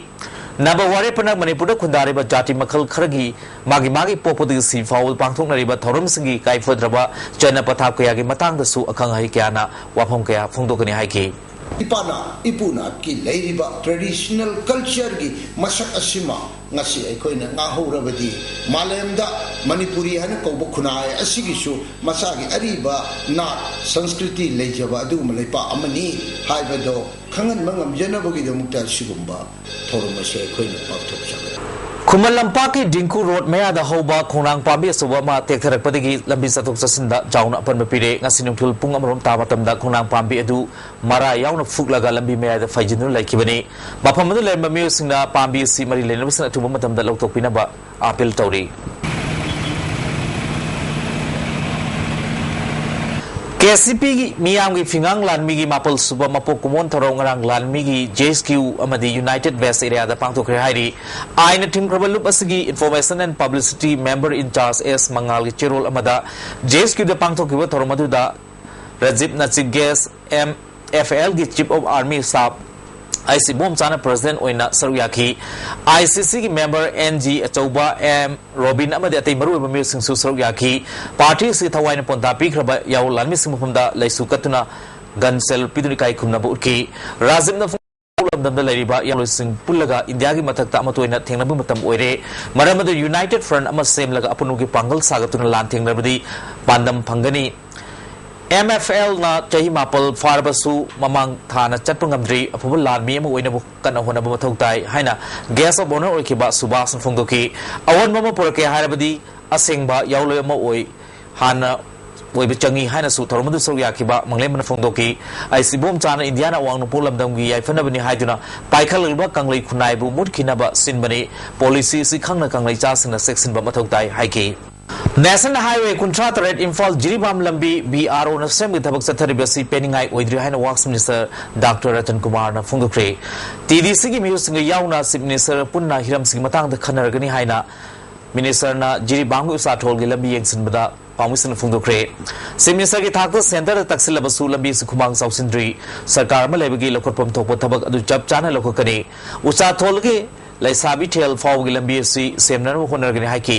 ꯅꯕ ꯋꯥꯔꯦꯞꯄꯅ ꯃꯅꯤꯄꯨꯔꯗ ꯈꯨꯟꯗꯥꯔꯤꯕ ꯖꯥꯇꯤ ꯃꯈꯜ ꯈꯔꯒꯤ ꯃꯥꯒꯤ ꯃꯥꯒꯤ ꯄꯣꯛꯄꯗꯒꯤ ꯁꯤ ꯐꯥꯎꯕ ꯄꯥꯡꯊꯣꯛꯅꯔꯤꯕ ꯊꯧꯔꯝꯁꯤꯡꯒꯤ ꯏꯀꯥꯏ ꯐꯗ꯭ꯔꯕ ꯆꯠꯅ ꯄꯊꯥꯞ ꯀꯌꯥꯒꯤ ꯃꯇꯥꯡꯗꯁꯨ ꯑꯈꯪ ꯑꯍꯩ ꯀꯌꯥꯅ ꯋꯥꯐꯝ ꯀꯌꯥ ꯐꯣꯡꯗꯣꯛꯀꯅꯤ ꯍꯥꯏꯈꯤ꯫ ꯏꯄꯥ ꯅꯥꯠ, ꯏꯄꯨ ꯅꯥꯠꯀꯤ ꯂꯩꯔꯤꯕ traditional cultureꯒꯤ ꯃꯁꯛ ꯑꯁꯤꯃ ꯉꯁꯤ ꯑꯩꯈꯣꯏꯅ ꯉꯥꯛꯍꯧꯔꯕꯗꯤ, ꯃꯥꯂꯦꯝꯗ ꯃꯅꯤꯄꯨꯔꯤ ꯍꯥꯏꯅ ꯀꯧꯕ ꯈꯨꯟꯅꯥꯏ ꯑꯁꯤꯒꯤꯁꯨ ꯃꯁꯥꯒꯤ ꯑꯔꯤꯕ ꯅꯥꯠ ꯁꯪꯁꯀ꯭ꯔꯤꯇꯤ ꯂꯩꯖꯕ ꯑꯗꯨꯒꯨꯝꯕ ꯂꯩꯄꯥꯛ ꯑꯃꯅꯤ ꯍꯥꯏꯕꯗꯣ ꯈꯪꯍꯟꯕ ꯉꯝꯖꯅꯕꯒꯤꯗꯃꯛꯇ ꯑꯁꯤꯒꯨꯝꯕ ꯊꯧꯔꯝ ꯑꯁꯤ ꯑꯩꯈꯣꯏꯅ ꯄꯥꯡꯊꯣꯛꯆꯒꯅꯤ꯫ ꯈꯨꯃꯟ ꯂꯝꯄꯥꯛꯀꯤ ꯗꯤꯡꯀꯨ ꯔꯣꯗ ꯃꯌꯥꯗ ꯍꯧꯕ ꯈꯣꯡꯅꯥꯡ ꯄꯥꯝꯕꯤ ꯑꯆꯧꯕ ꯑꯃ ꯇꯦꯛꯊꯔꯛꯄꯗꯒꯤ ꯂꯝꯕꯤ ꯆꯠꯊꯣꯛ ꯆꯠꯁꯤꯟꯗ ꯆꯥꯎꯅ ꯑꯄꯟꯕ ꯄꯤꯔꯦ꯫ ꯉꯁꯤ ꯅꯨꯡꯊꯤꯜ ꯄꯨꯡ ꯑꯃꯔꯣꯝ ꯇꯥꯕ ꯃꯇꯝꯗ ꯈꯣꯡꯅꯥꯡ ꯄꯥꯝꯕꯤ ꯑꯗꯨ ꯃꯔꯥ ꯌꯥꯎꯅ ꯐꯨꯛꯂꯒ ꯂꯝꯕꯤ ꯃꯌꯥꯏꯗ ꯐꯩꯖꯤꯟꯗꯨꯅ ꯂꯩꯈꯤꯕꯅꯤ꯫ ꯃꯐꯝ ꯑꯗꯨꯗ ꯂꯩꯔꯝꯕ ꯃꯤꯑꯣꯏꯁꯤꯡꯅ ꯄꯥꯝꯕꯤ ꯑꯁꯤ ꯃꯔꯤ ꯂꯩꯅꯕꯁꯤꯡꯅ ꯑꯊꯨꯕ ꯃꯇꯝꯗ ꯂꯧꯊꯣꯛꯄꯤꯅꯕ ꯑꯥꯄꯤꯜ ꯇꯧꯔꯤ꯫ ꯀꯦ ꯁꯤ ꯄꯤꯒꯤ ꯃꯤꯌꯥꯝꯒꯤ ꯐꯤꯉꯥꯡ ꯂꯥꯟꯃꯤꯒꯤ ꯃꯥꯄꯜ ꯁꯨꯕ ꯃꯄꯣꯛ ꯀꯨꯝꯑꯣꯟ ꯊꯧꯔꯝ ꯉꯔꯥꯡ ꯂꯥꯟꯃꯤꯒꯤ J S Q ꯑꯃꯗꯤ United West Area ꯗ ꯄꯥꯡꯊꯣꯛꯈ꯭ꯔꯦ ꯍꯥꯏꯔꯤ꯫ ꯑꯥꯏꯟꯅ ꯊꯤꯡꯈ꯭ꯔꯕ ꯂꯨꯞ ꯑꯁꯤꯒꯤ Information and Publicity Member in Charge S ꯃꯉꯥꯜꯒꯤ ꯆꯦꯔꯣꯜ ꯑꯃꯗ J S Q ꯗ ꯄꯥꯡꯊꯣꯛꯈꯤꯕ ꯊꯧꯔꯝ ꯑꯗꯨꯗ ꯔꯥꯖꯤꯕ ꯅꯆꯤꯒꯦꯁ, M F L ꯒꯤ Chief of Army Staff I C ꯏꯕꯣꯝꯆꯥꯅ President ꯑꯣꯏꯅ ꯁꯔꯨꯛ ꯌꯥꯈꯤ꯫ ꯑꯥꯏ ꯁꯤ ꯁꯤꯒꯤ member N G ꯑꯆꯧꯕ, M ꯔꯣꯕꯤꯟ ꯑꯃꯗꯤ ꯑꯇꯩ ꯃꯔꯨꯑꯣꯏꯕ ꯃꯤꯑꯣꯏꯁꯤꯡꯁꯨ ꯁꯔꯨꯛ ꯌꯥꯈꯤ꯫ Party ꯑꯁꯤ ꯊꯋꯥꯏꯅ ꯄꯣꯟꯗꯥ ꯄꯤꯈ꯭ꯔꯕ ꯌꯥꯑꯣꯟ ꯂꯥꯟꯃꯤꯁꯤꯡ ꯃꯐꯝꯗ ꯂꯩꯁꯨ ꯀꯠꯇꯨꯅ gun salute ꯄꯤꯗꯨꯅ ꯏꯀꯥꯏ ꯈꯨꯝꯅꯕ ꯎꯠꯈꯤ꯫ ꯔꯥꯖꯤꯕꯅ ꯂꯝꯗꯝꯗ ꯂꯩꯔꯤꯕ ꯌꯥꯎꯂꯣꯏꯁꯤꯡ ꯄꯨꯜꯂꯒ ꯏꯟꯗꯤꯌꯥꯒꯤ ꯃꯊꯛꯇ ꯑꯃꯠꯇ ꯑꯣꯏꯅ ꯊꯦꯡꯅꯕ ꯃꯇꯝ ꯑꯣꯏꯔꯦ꯫ ꯃꯔꯝ ꯑꯗꯨꯅ united front ꯑꯃ ꯁꯦꯝꯂꯒ ꯑꯄꯨꯟꯕꯒꯤ ꯄꯥꯡꯒꯜ ꯁꯥꯒꯠꯇꯨꯅ ꯂꯥꯟ ꯊꯦꯡꯅꯔꯕꯗꯤ ꯄꯥꯟꯗꯝ ꯐꯪꯒꯅꯤ꯫ MFLꯅ ꯆꯍꯤ ꯃꯥꯄꯜ ꯐꯥꯔꯕꯁꯨ ꯃꯃꯥꯡ ꯊꯥꯅ ꯆꯠꯄ ꯉꯝꯗ꯭ꯔꯤ꯫ ꯑꯐꯕ ꯂꯥꯟꯃꯤ ꯑꯃ ꯑꯣꯏꯅꯕ ꯀꯟꯅ ꯍꯣꯠꯅꯕ ꯃꯊꯧ ꯇꯥꯏ ꯍꯥꯏꯅ guest of honour ꯑꯣꯏꯈꯤꯕ ꯁꯨꯕꯥꯁꯅ ꯐꯣꯡꯗꯣꯛꯈꯤ꯫ ꯑꯑꯣꯟꯕ ꯑꯃ ꯄꯨꯔꯛꯀꯦ ꯍꯥꯏꯔꯕꯗꯤ ꯑꯁꯦꯡꯕ ꯌꯥꯎꯂꯣꯏ ꯑꯃ ꯑꯣꯏ ꯍꯥꯟꯅ ꯑꯣꯏꯕ ꯆꯪꯏ ꯍꯥꯏꯅꯁꯨ ꯊꯧꯔꯝ ꯑꯗꯨ ꯁꯔꯨꯛ ꯌꯥꯈꯤꯕ ꯃꯪꯂꯦꯝꯕꯅ ꯐꯣꯡꯗꯣꯛꯈꯤ꯫ ꯑꯩꯁꯤ ꯏꯕꯣꯝꯆꯥꯅ ꯏꯟꯗꯤꯌꯥꯅ ꯑꯋꯥꯡ ꯅꯣꯡꯄꯣꯛ ꯂꯝꯗꯝꯒꯤ ꯌꯥꯏꯐꯅꯕꯅꯤ ꯍꯥꯏꯗꯨꯅ ꯄꯥꯏꯈꯠꯂꯛꯂꯤꯕ ꯀꯪꯂꯩ ꯈꯨꯟꯅꯥꯏꯕꯨ ꯃꯨꯠꯈꯤꯅꯕ ꯁꯤꯟꯕꯅꯤ꯫ Policy ꯑꯁꯤ ꯈꯪꯅ ꯀꯪꯂꯩꯆꯥꯁꯤꯡꯅ ꯆꯦꯛꯁꯤꯟꯕ ꯃꯊꯧ ꯇꯥꯏ ꯍꯥꯏꯈꯤ꯫ National Highway ꯀꯨꯟꯊ꯭ꯔꯥ ꯇꯔꯦꯠ ꯏꯝꯐꯥꯜ ꯖꯤꯔꯤꯕꯥꯝ ꯂꯝꯕꯤ BROꯅ ꯁꯦꯝꯕꯒꯤ ꯊꯕꯛ ꯆꯠꯊꯔꯤꯕ ꯑꯁꯤ ꯄꯦꯟꯅꯤꯡꯉꯥꯏ ꯑꯣꯏꯗ꯭ꯔꯤ ꯍꯥꯏꯅ Works Minister Doctor ꯔꯇꯟ ꯀꯨꯃꯥꯔꯅ ꯐꯣꯡꯗꯣꯛꯈ꯭ꯔꯦ꯫ TDCꯒꯤ ꯃꯤꯑꯣꯏꯁꯤꯡꯒ ꯌꯥꯎꯅ Chief Ministerꯒ ꯄꯨꯟꯅ ꯍꯤꯔꯝꯁꯤꯒꯤ ꯃꯇꯥꯡꯗ ꯈꯟꯅꯔꯒꯅꯤ ꯍꯥꯏꯅ Ministerꯅ ꯖꯤꯔꯤꯕꯥꯝꯒꯤ ꯎꯆꯥꯊꯣꯜꯒꯤ ꯂꯝꯕꯤ ꯌꯦꯡꯁꯤꯟꯕꯗ ꯄꯥꯎꯃꯤꯁꯤꯡꯅ ꯐꯣꯡꯗꯣꯛꯈ꯭ꯔꯦ꯫ Chief Ministerꯒꯤ ꯊꯥꯛꯇ centreꯗ ꯇꯛꯁꯤꯜꯂꯕꯁꯨ ꯂꯝꯕꯤ ꯑꯁꯤ ꯈꯨꯃꯥꯡ ꯆꯥꯎꯁꯤꯟꯗ꯭ꯔꯤ꯫ ꯁꯔꯀꯥꯔ ꯑꯃ ꯂꯩꯕꯒꯤ ꯂꯧꯈꯠꯐꯝ ꯊꯣꯛꯄ ꯊꯕꯛ ꯑꯗꯨ ꯆꯞ ꯆꯥꯅ ꯂꯧꯈꯠꯀꯅꯤ꯫ ꯎꯆꯥꯊꯣꯜꯒꯤ ꯂꯩꯁꯥꯕꯤ ꯊꯦꯜ ꯐꯥꯎꯕꯒꯤ ꯂꯝꯕꯤ ꯑꯁꯤ ꯁꯦꯝꯅꯅꯕ ꯍꯣꯠꯅꯔꯒꯅꯤ ꯍꯥꯏꯈꯤ꯫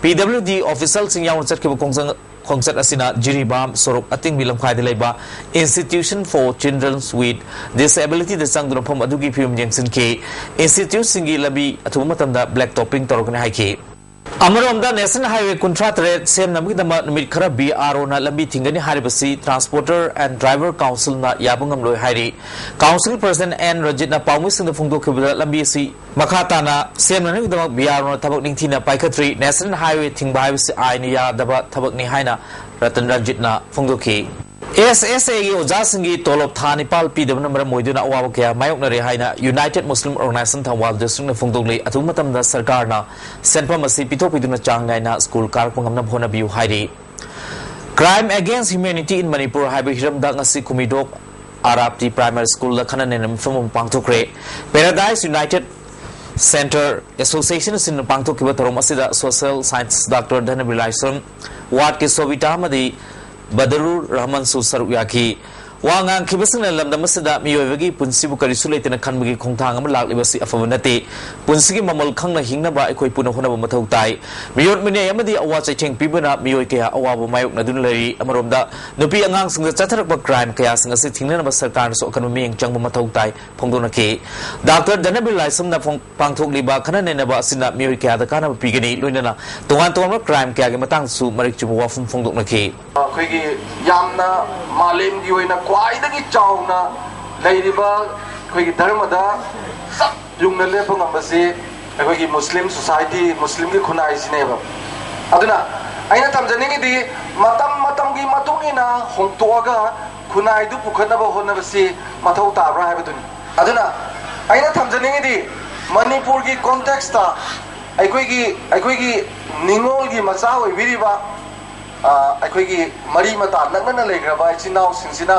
PWD officialꯁꯤꯡ ꯌꯥꯎꯅ ꯆꯠꯈꯤꯕ ꯈꯣꯡꯖꯪ-, ꯈꯣꯡꯆꯠ ꯑꯁꯤꯅ ꯖꯤꯔꯤꯕꯥꯝ ꯁꯣꯔꯣꯛ ꯑꯇꯤꯡꯕꯤ ꯂꯝꯈꯥꯏꯗ ꯂꯩꯕ Institution for Children with Disabilityꯗ ꯆꯪꯗꯨꯅ ꯃꯐꯝ ꯑꯗꯨꯒꯤ ꯐꯤꯕꯝ ꯌꯦꯡꯁꯤꯟꯈꯤ꯫ Instituteꯁꯤꯡꯒꯤ ꯂꯝꯕꯤ ꯑꯊꯨꯕ ꯃꯇꯝꯗ black topping ꯇꯧꯔꯒꯅꯤ ꯍꯥꯏꯈꯤ꯫ ꯑꯃꯔꯣꯝꯗ National Highway ꯀꯨꯟꯊ꯭ꯔꯥ ꯇꯔꯦꯠ ꯁꯦꯝꯅꯕꯒꯤꯗꯃꯛ ꯅꯨꯃꯤꯠ ꯈꯔ BROꯅ ꯂꯝꯕꯤ ꯊꯤꯡꯒꯅꯤ ꯍꯥꯏꯔꯤꯕꯁꯤ Transporter and Driver Councilꯅ ꯌꯥꯕ ꯉꯝꯂꯣꯏ ꯍꯥꯏꯔꯤ꯫ Council President ꯑꯦꯟ ꯔꯟꯖꯤꯠꯅ ꯄꯥꯎꯃꯤꯁꯤꯡꯗ ꯐꯣꯡꯗꯣꯛꯈꯤꯕꯗ ꯂꯝꯕꯤ ꯑꯁꯤ ꯃꯈꯥ ꯇꯥꯅ ꯁꯦꯝꯅꯅꯕꯒꯤꯗꯃꯛ BROꯅ ꯊꯕꯛ ꯅꯤꯡꯊꯤꯅ ꯄꯥꯏꯈꯠꯇ꯭ꯔꯤ꯫ National Highway ꯊꯤꯡꯕ ꯍꯥꯏꯕꯁꯤ ꯑꯥꯏꯟꯅ ꯌꯥꯗꯕ ꯊꯕꯛꯅꯤ ꯍꯥꯏꯅ ꯔꯇꯟ ꯔꯟꯖꯤꯠꯅ ꯐꯣꯡꯗꯣꯛꯈꯤ꯫ SSAꯒꯤ ꯑꯣꯖꯥꯁꯤꯡꯒꯤ ꯇꯣꯂꯣꯞ ꯊꯥ ꯅꯤꯄꯥꯜ ꯄꯤꯗꯕꯅ ꯃꯔꯝ ꯑꯣꯏꯗꯨꯅ ꯑꯋꯥꯕ ꯀꯌꯥ ꯃꯥꯌꯣꯛꯅꯔꯦ ꯍꯥꯏꯅ United Muslim Organisation ꯊꯧꯕꯥꯜ Districtꯅ ꯐꯣꯡꯗꯣꯛꯂꯤ꯫ ꯑꯊꯨꯕ ꯃꯇꯝꯗ ꯁꯔꯀꯥꯔꯅ ꯁꯦꯟꯐꯝ ꯑꯁꯤ ꯄꯤꯊꯣꯛꯄꯤꯗꯨꯅ ꯆꯥꯡ ꯅꯥꯏꯅ ꯁ꯭ꯀꯨꯜ ꯀꯥꯔꯛꯄ ꯉꯝꯅꯕ ꯍꯣꯠꯅꯕꯤꯌꯨ ꯍꯥꯏꯔꯤ꯫ Crime Against Humanity in Manipur ꯍꯥꯏꯕ ꯍꯤꯔꯝꯗ ꯉꯁꯤ ꯈꯨꯃꯤꯗꯣꯛ ꯑꯥꯔꯥꯞꯇꯤ Primary Schoolꯗ ꯈꯟꯅ ꯅꯩꯅꯕ ꯃꯤꯐꯝ ꯑꯃ ꯄꯥꯡꯊꯣꯛꯈ꯭ꯔꯦ꯫ Paradise United Centre Association ꯑꯁꯤꯅ ꯄꯥꯡꯊꯣꯛꯈꯤꯕ ꯊꯧꯔꯝ ꯑꯁꯤꯗ Social Scientist Doctor ꯙꯅꯕꯤꯔ ꯂꯥꯏꯁ꯭ꯔꯝ, wardꯀꯤ ꯁꯣꯕꯤꯇꯥ ꯑꯃꯗꯤ ꯕꯗꯔꯨꯔ ꯔꯍꯃꯟꯁꯨ ꯁꯔꯨꯛ ꯌꯥꯈꯤ꯫ ꯋꯥ ꯉꯥꯡꯈꯤꯕꯁꯤꯡꯅ ꯂꯝꯗꯝ ꯑꯁꯤꯗ ꯃꯤꯑꯣꯏꯕꯒꯤ ꯄꯨꯟꯁꯤꯕꯨ ꯀꯔꯤꯁꯨ ꯂꯩꯇꯅ ꯈꯟꯕꯒꯤ ꯈꯣꯡꯊꯥꯡ ꯑꯃ ꯂꯥꯛꯂꯤꯕꯁꯤ ꯑꯐꯕ ꯅꯠꯇꯦ꯫ ꯄꯨꯟꯁꯤꯒꯤ ꯃꯃꯜ ꯈꯪꯅ ꯍꯤꯡꯅꯕ ꯑꯩꯈꯣꯏ ꯄꯨꯟꯅ ꯍꯣꯠꯅꯕ ꯃꯊꯧ ꯇꯥꯏ꯫ ꯃꯤꯑꯣꯠ ꯃꯤꯅꯩ ꯑꯃꯗꯤ ꯑꯋꯥ ꯆꯩꯊꯦꯡ ꯄꯤꯕꯅ ꯃꯤꯑꯣꯏ ꯀꯌꯥ ꯑꯋꯥꯕ ꯃꯥꯌꯣꯛꯅꯗꯨꯅ ꯂꯩꯔꯤ꯫ ꯑꯃꯔꯣꯝꯗ, ꯅꯨꯄꯤ ꯑꯉꯥꯡꯁꯤꯡꯗ ꯆꯠꯊꯔꯛꯄ ꯀ꯭ꯔꯥꯏꯝ ꯀꯌꯥꯁꯤꯡ ꯑꯁꯤ ꯊꯤꯡꯅꯅꯕ ꯁꯔꯀꯥꯔꯅꯁꯨ ꯑꯀꯟꯕ ꯃꯤꯠꯌꯦꯡ ꯆꯪꯕ ꯃꯊꯧ ꯇꯥꯏ ꯐꯣꯡꯗꯣꯛꯅꯈꯤ꯫ ꯗꯥꯛꯇꯔ ꯙꯅꯕꯤꯔ ꯂꯥꯏꯁ꯭ꯔꯝꯅ ꯐꯣꯡ-, ꯄꯥꯡꯊꯣꯛꯂꯤꯕ ꯈꯟꯅ ꯅꯩꯅꯕ ꯑꯁꯤꯅ ꯃꯤꯑꯣꯏ ꯀꯌꯥꯗ ꯀꯥꯟꯅꯕ ꯄꯤꯒꯅꯤ, ꯂꯣꯏꯅꯅ ꯇꯣꯉꯥꯟ ꯇꯣꯉꯥꯟꯕ ꯀ꯭ꯔꯥꯏꯝ ꯀꯌꯥꯒꯤ ꯃꯇꯥꯡꯗꯁꯨ ꯃꯔꯤꯛ ꯆꯨꯝꯕ ꯋꯥꯐꯝ ꯐꯣꯡꯗꯣꯛꯅꯈꯤ꯫ ꯑꯩꯈꯣꯏꯒꯤ ꯌꯥꯝꯅ ꯃꯥꯂꯦꯝꯒꯤ ꯑꯣꯏꯅ ꯈ꯭ꯋꯥꯏꯗꯒꯤ ꯆꯥꯎꯅ ꯂꯩꯔꯤꯕ ꯑꯩꯈꯣꯏꯒꯤ ꯙꯔꯃꯗ ꯆꯞ ꯌꯨꯡꯅ ꯂꯦꯞꯄ ꯉꯝꯕꯁꯤ ꯑꯩꯈꯣꯏꯒꯤ ꯃꯨꯁꯂꯤꯝ ꯁꯣꯁꯥꯏꯇꯤ, ꯃꯨꯁꯂꯤꯝꯒꯤ ꯈꯨꯟꯅꯥꯏꯁꯤꯅꯦꯕ꯫ ꯑꯗꯨꯅ ꯑꯩꯅ ꯊꯝꯖꯅꯤꯡꯉꯤꯗꯤ, ꯃꯇꯝ ꯃꯇꯝꯒꯤ ꯃꯇꯨꯡ ꯏꯟꯅ ꯍꯣꯡꯗꯣꯛꯑꯒ ꯈꯨꯟꯅꯥꯏꯗꯨ ꯄꯨꯈꯠꯅꯕ ꯍꯣꯠꯅꯕꯁꯤ ꯃꯊꯧ ꯇꯥꯕ꯭ꯔꯥ ꯍꯥꯏꯕꯗꯨꯅꯤ꯫ ꯑꯗꯨꯅ ꯑꯩꯅ ꯊꯝꯖꯅꯤꯡꯉꯤꯗꯤ, ꯃꯅꯤꯄꯨꯔꯒꯤ ꯀꯣꯟꯇꯦꯛꯁꯇ ꯑꯩꯈꯣꯏꯒꯤ, ꯑꯩꯈꯣꯏꯒꯤ ꯅꯤꯉꯣꯜꯒꯤ ꯃꯆꯥ ꯑꯣꯏꯕꯤꯔꯤꯕ, ꯑ, ꯑꯩꯈꯣꯏꯒꯤ ꯃꯔꯤ ꯃꯇꯥ ꯅꯛꯅꯅ ꯂꯩꯈ꯭ꯔꯕ ꯏꯆꯤꯟ ꯏꯅꯥꯎꯁꯤꯡꯁꯤꯅ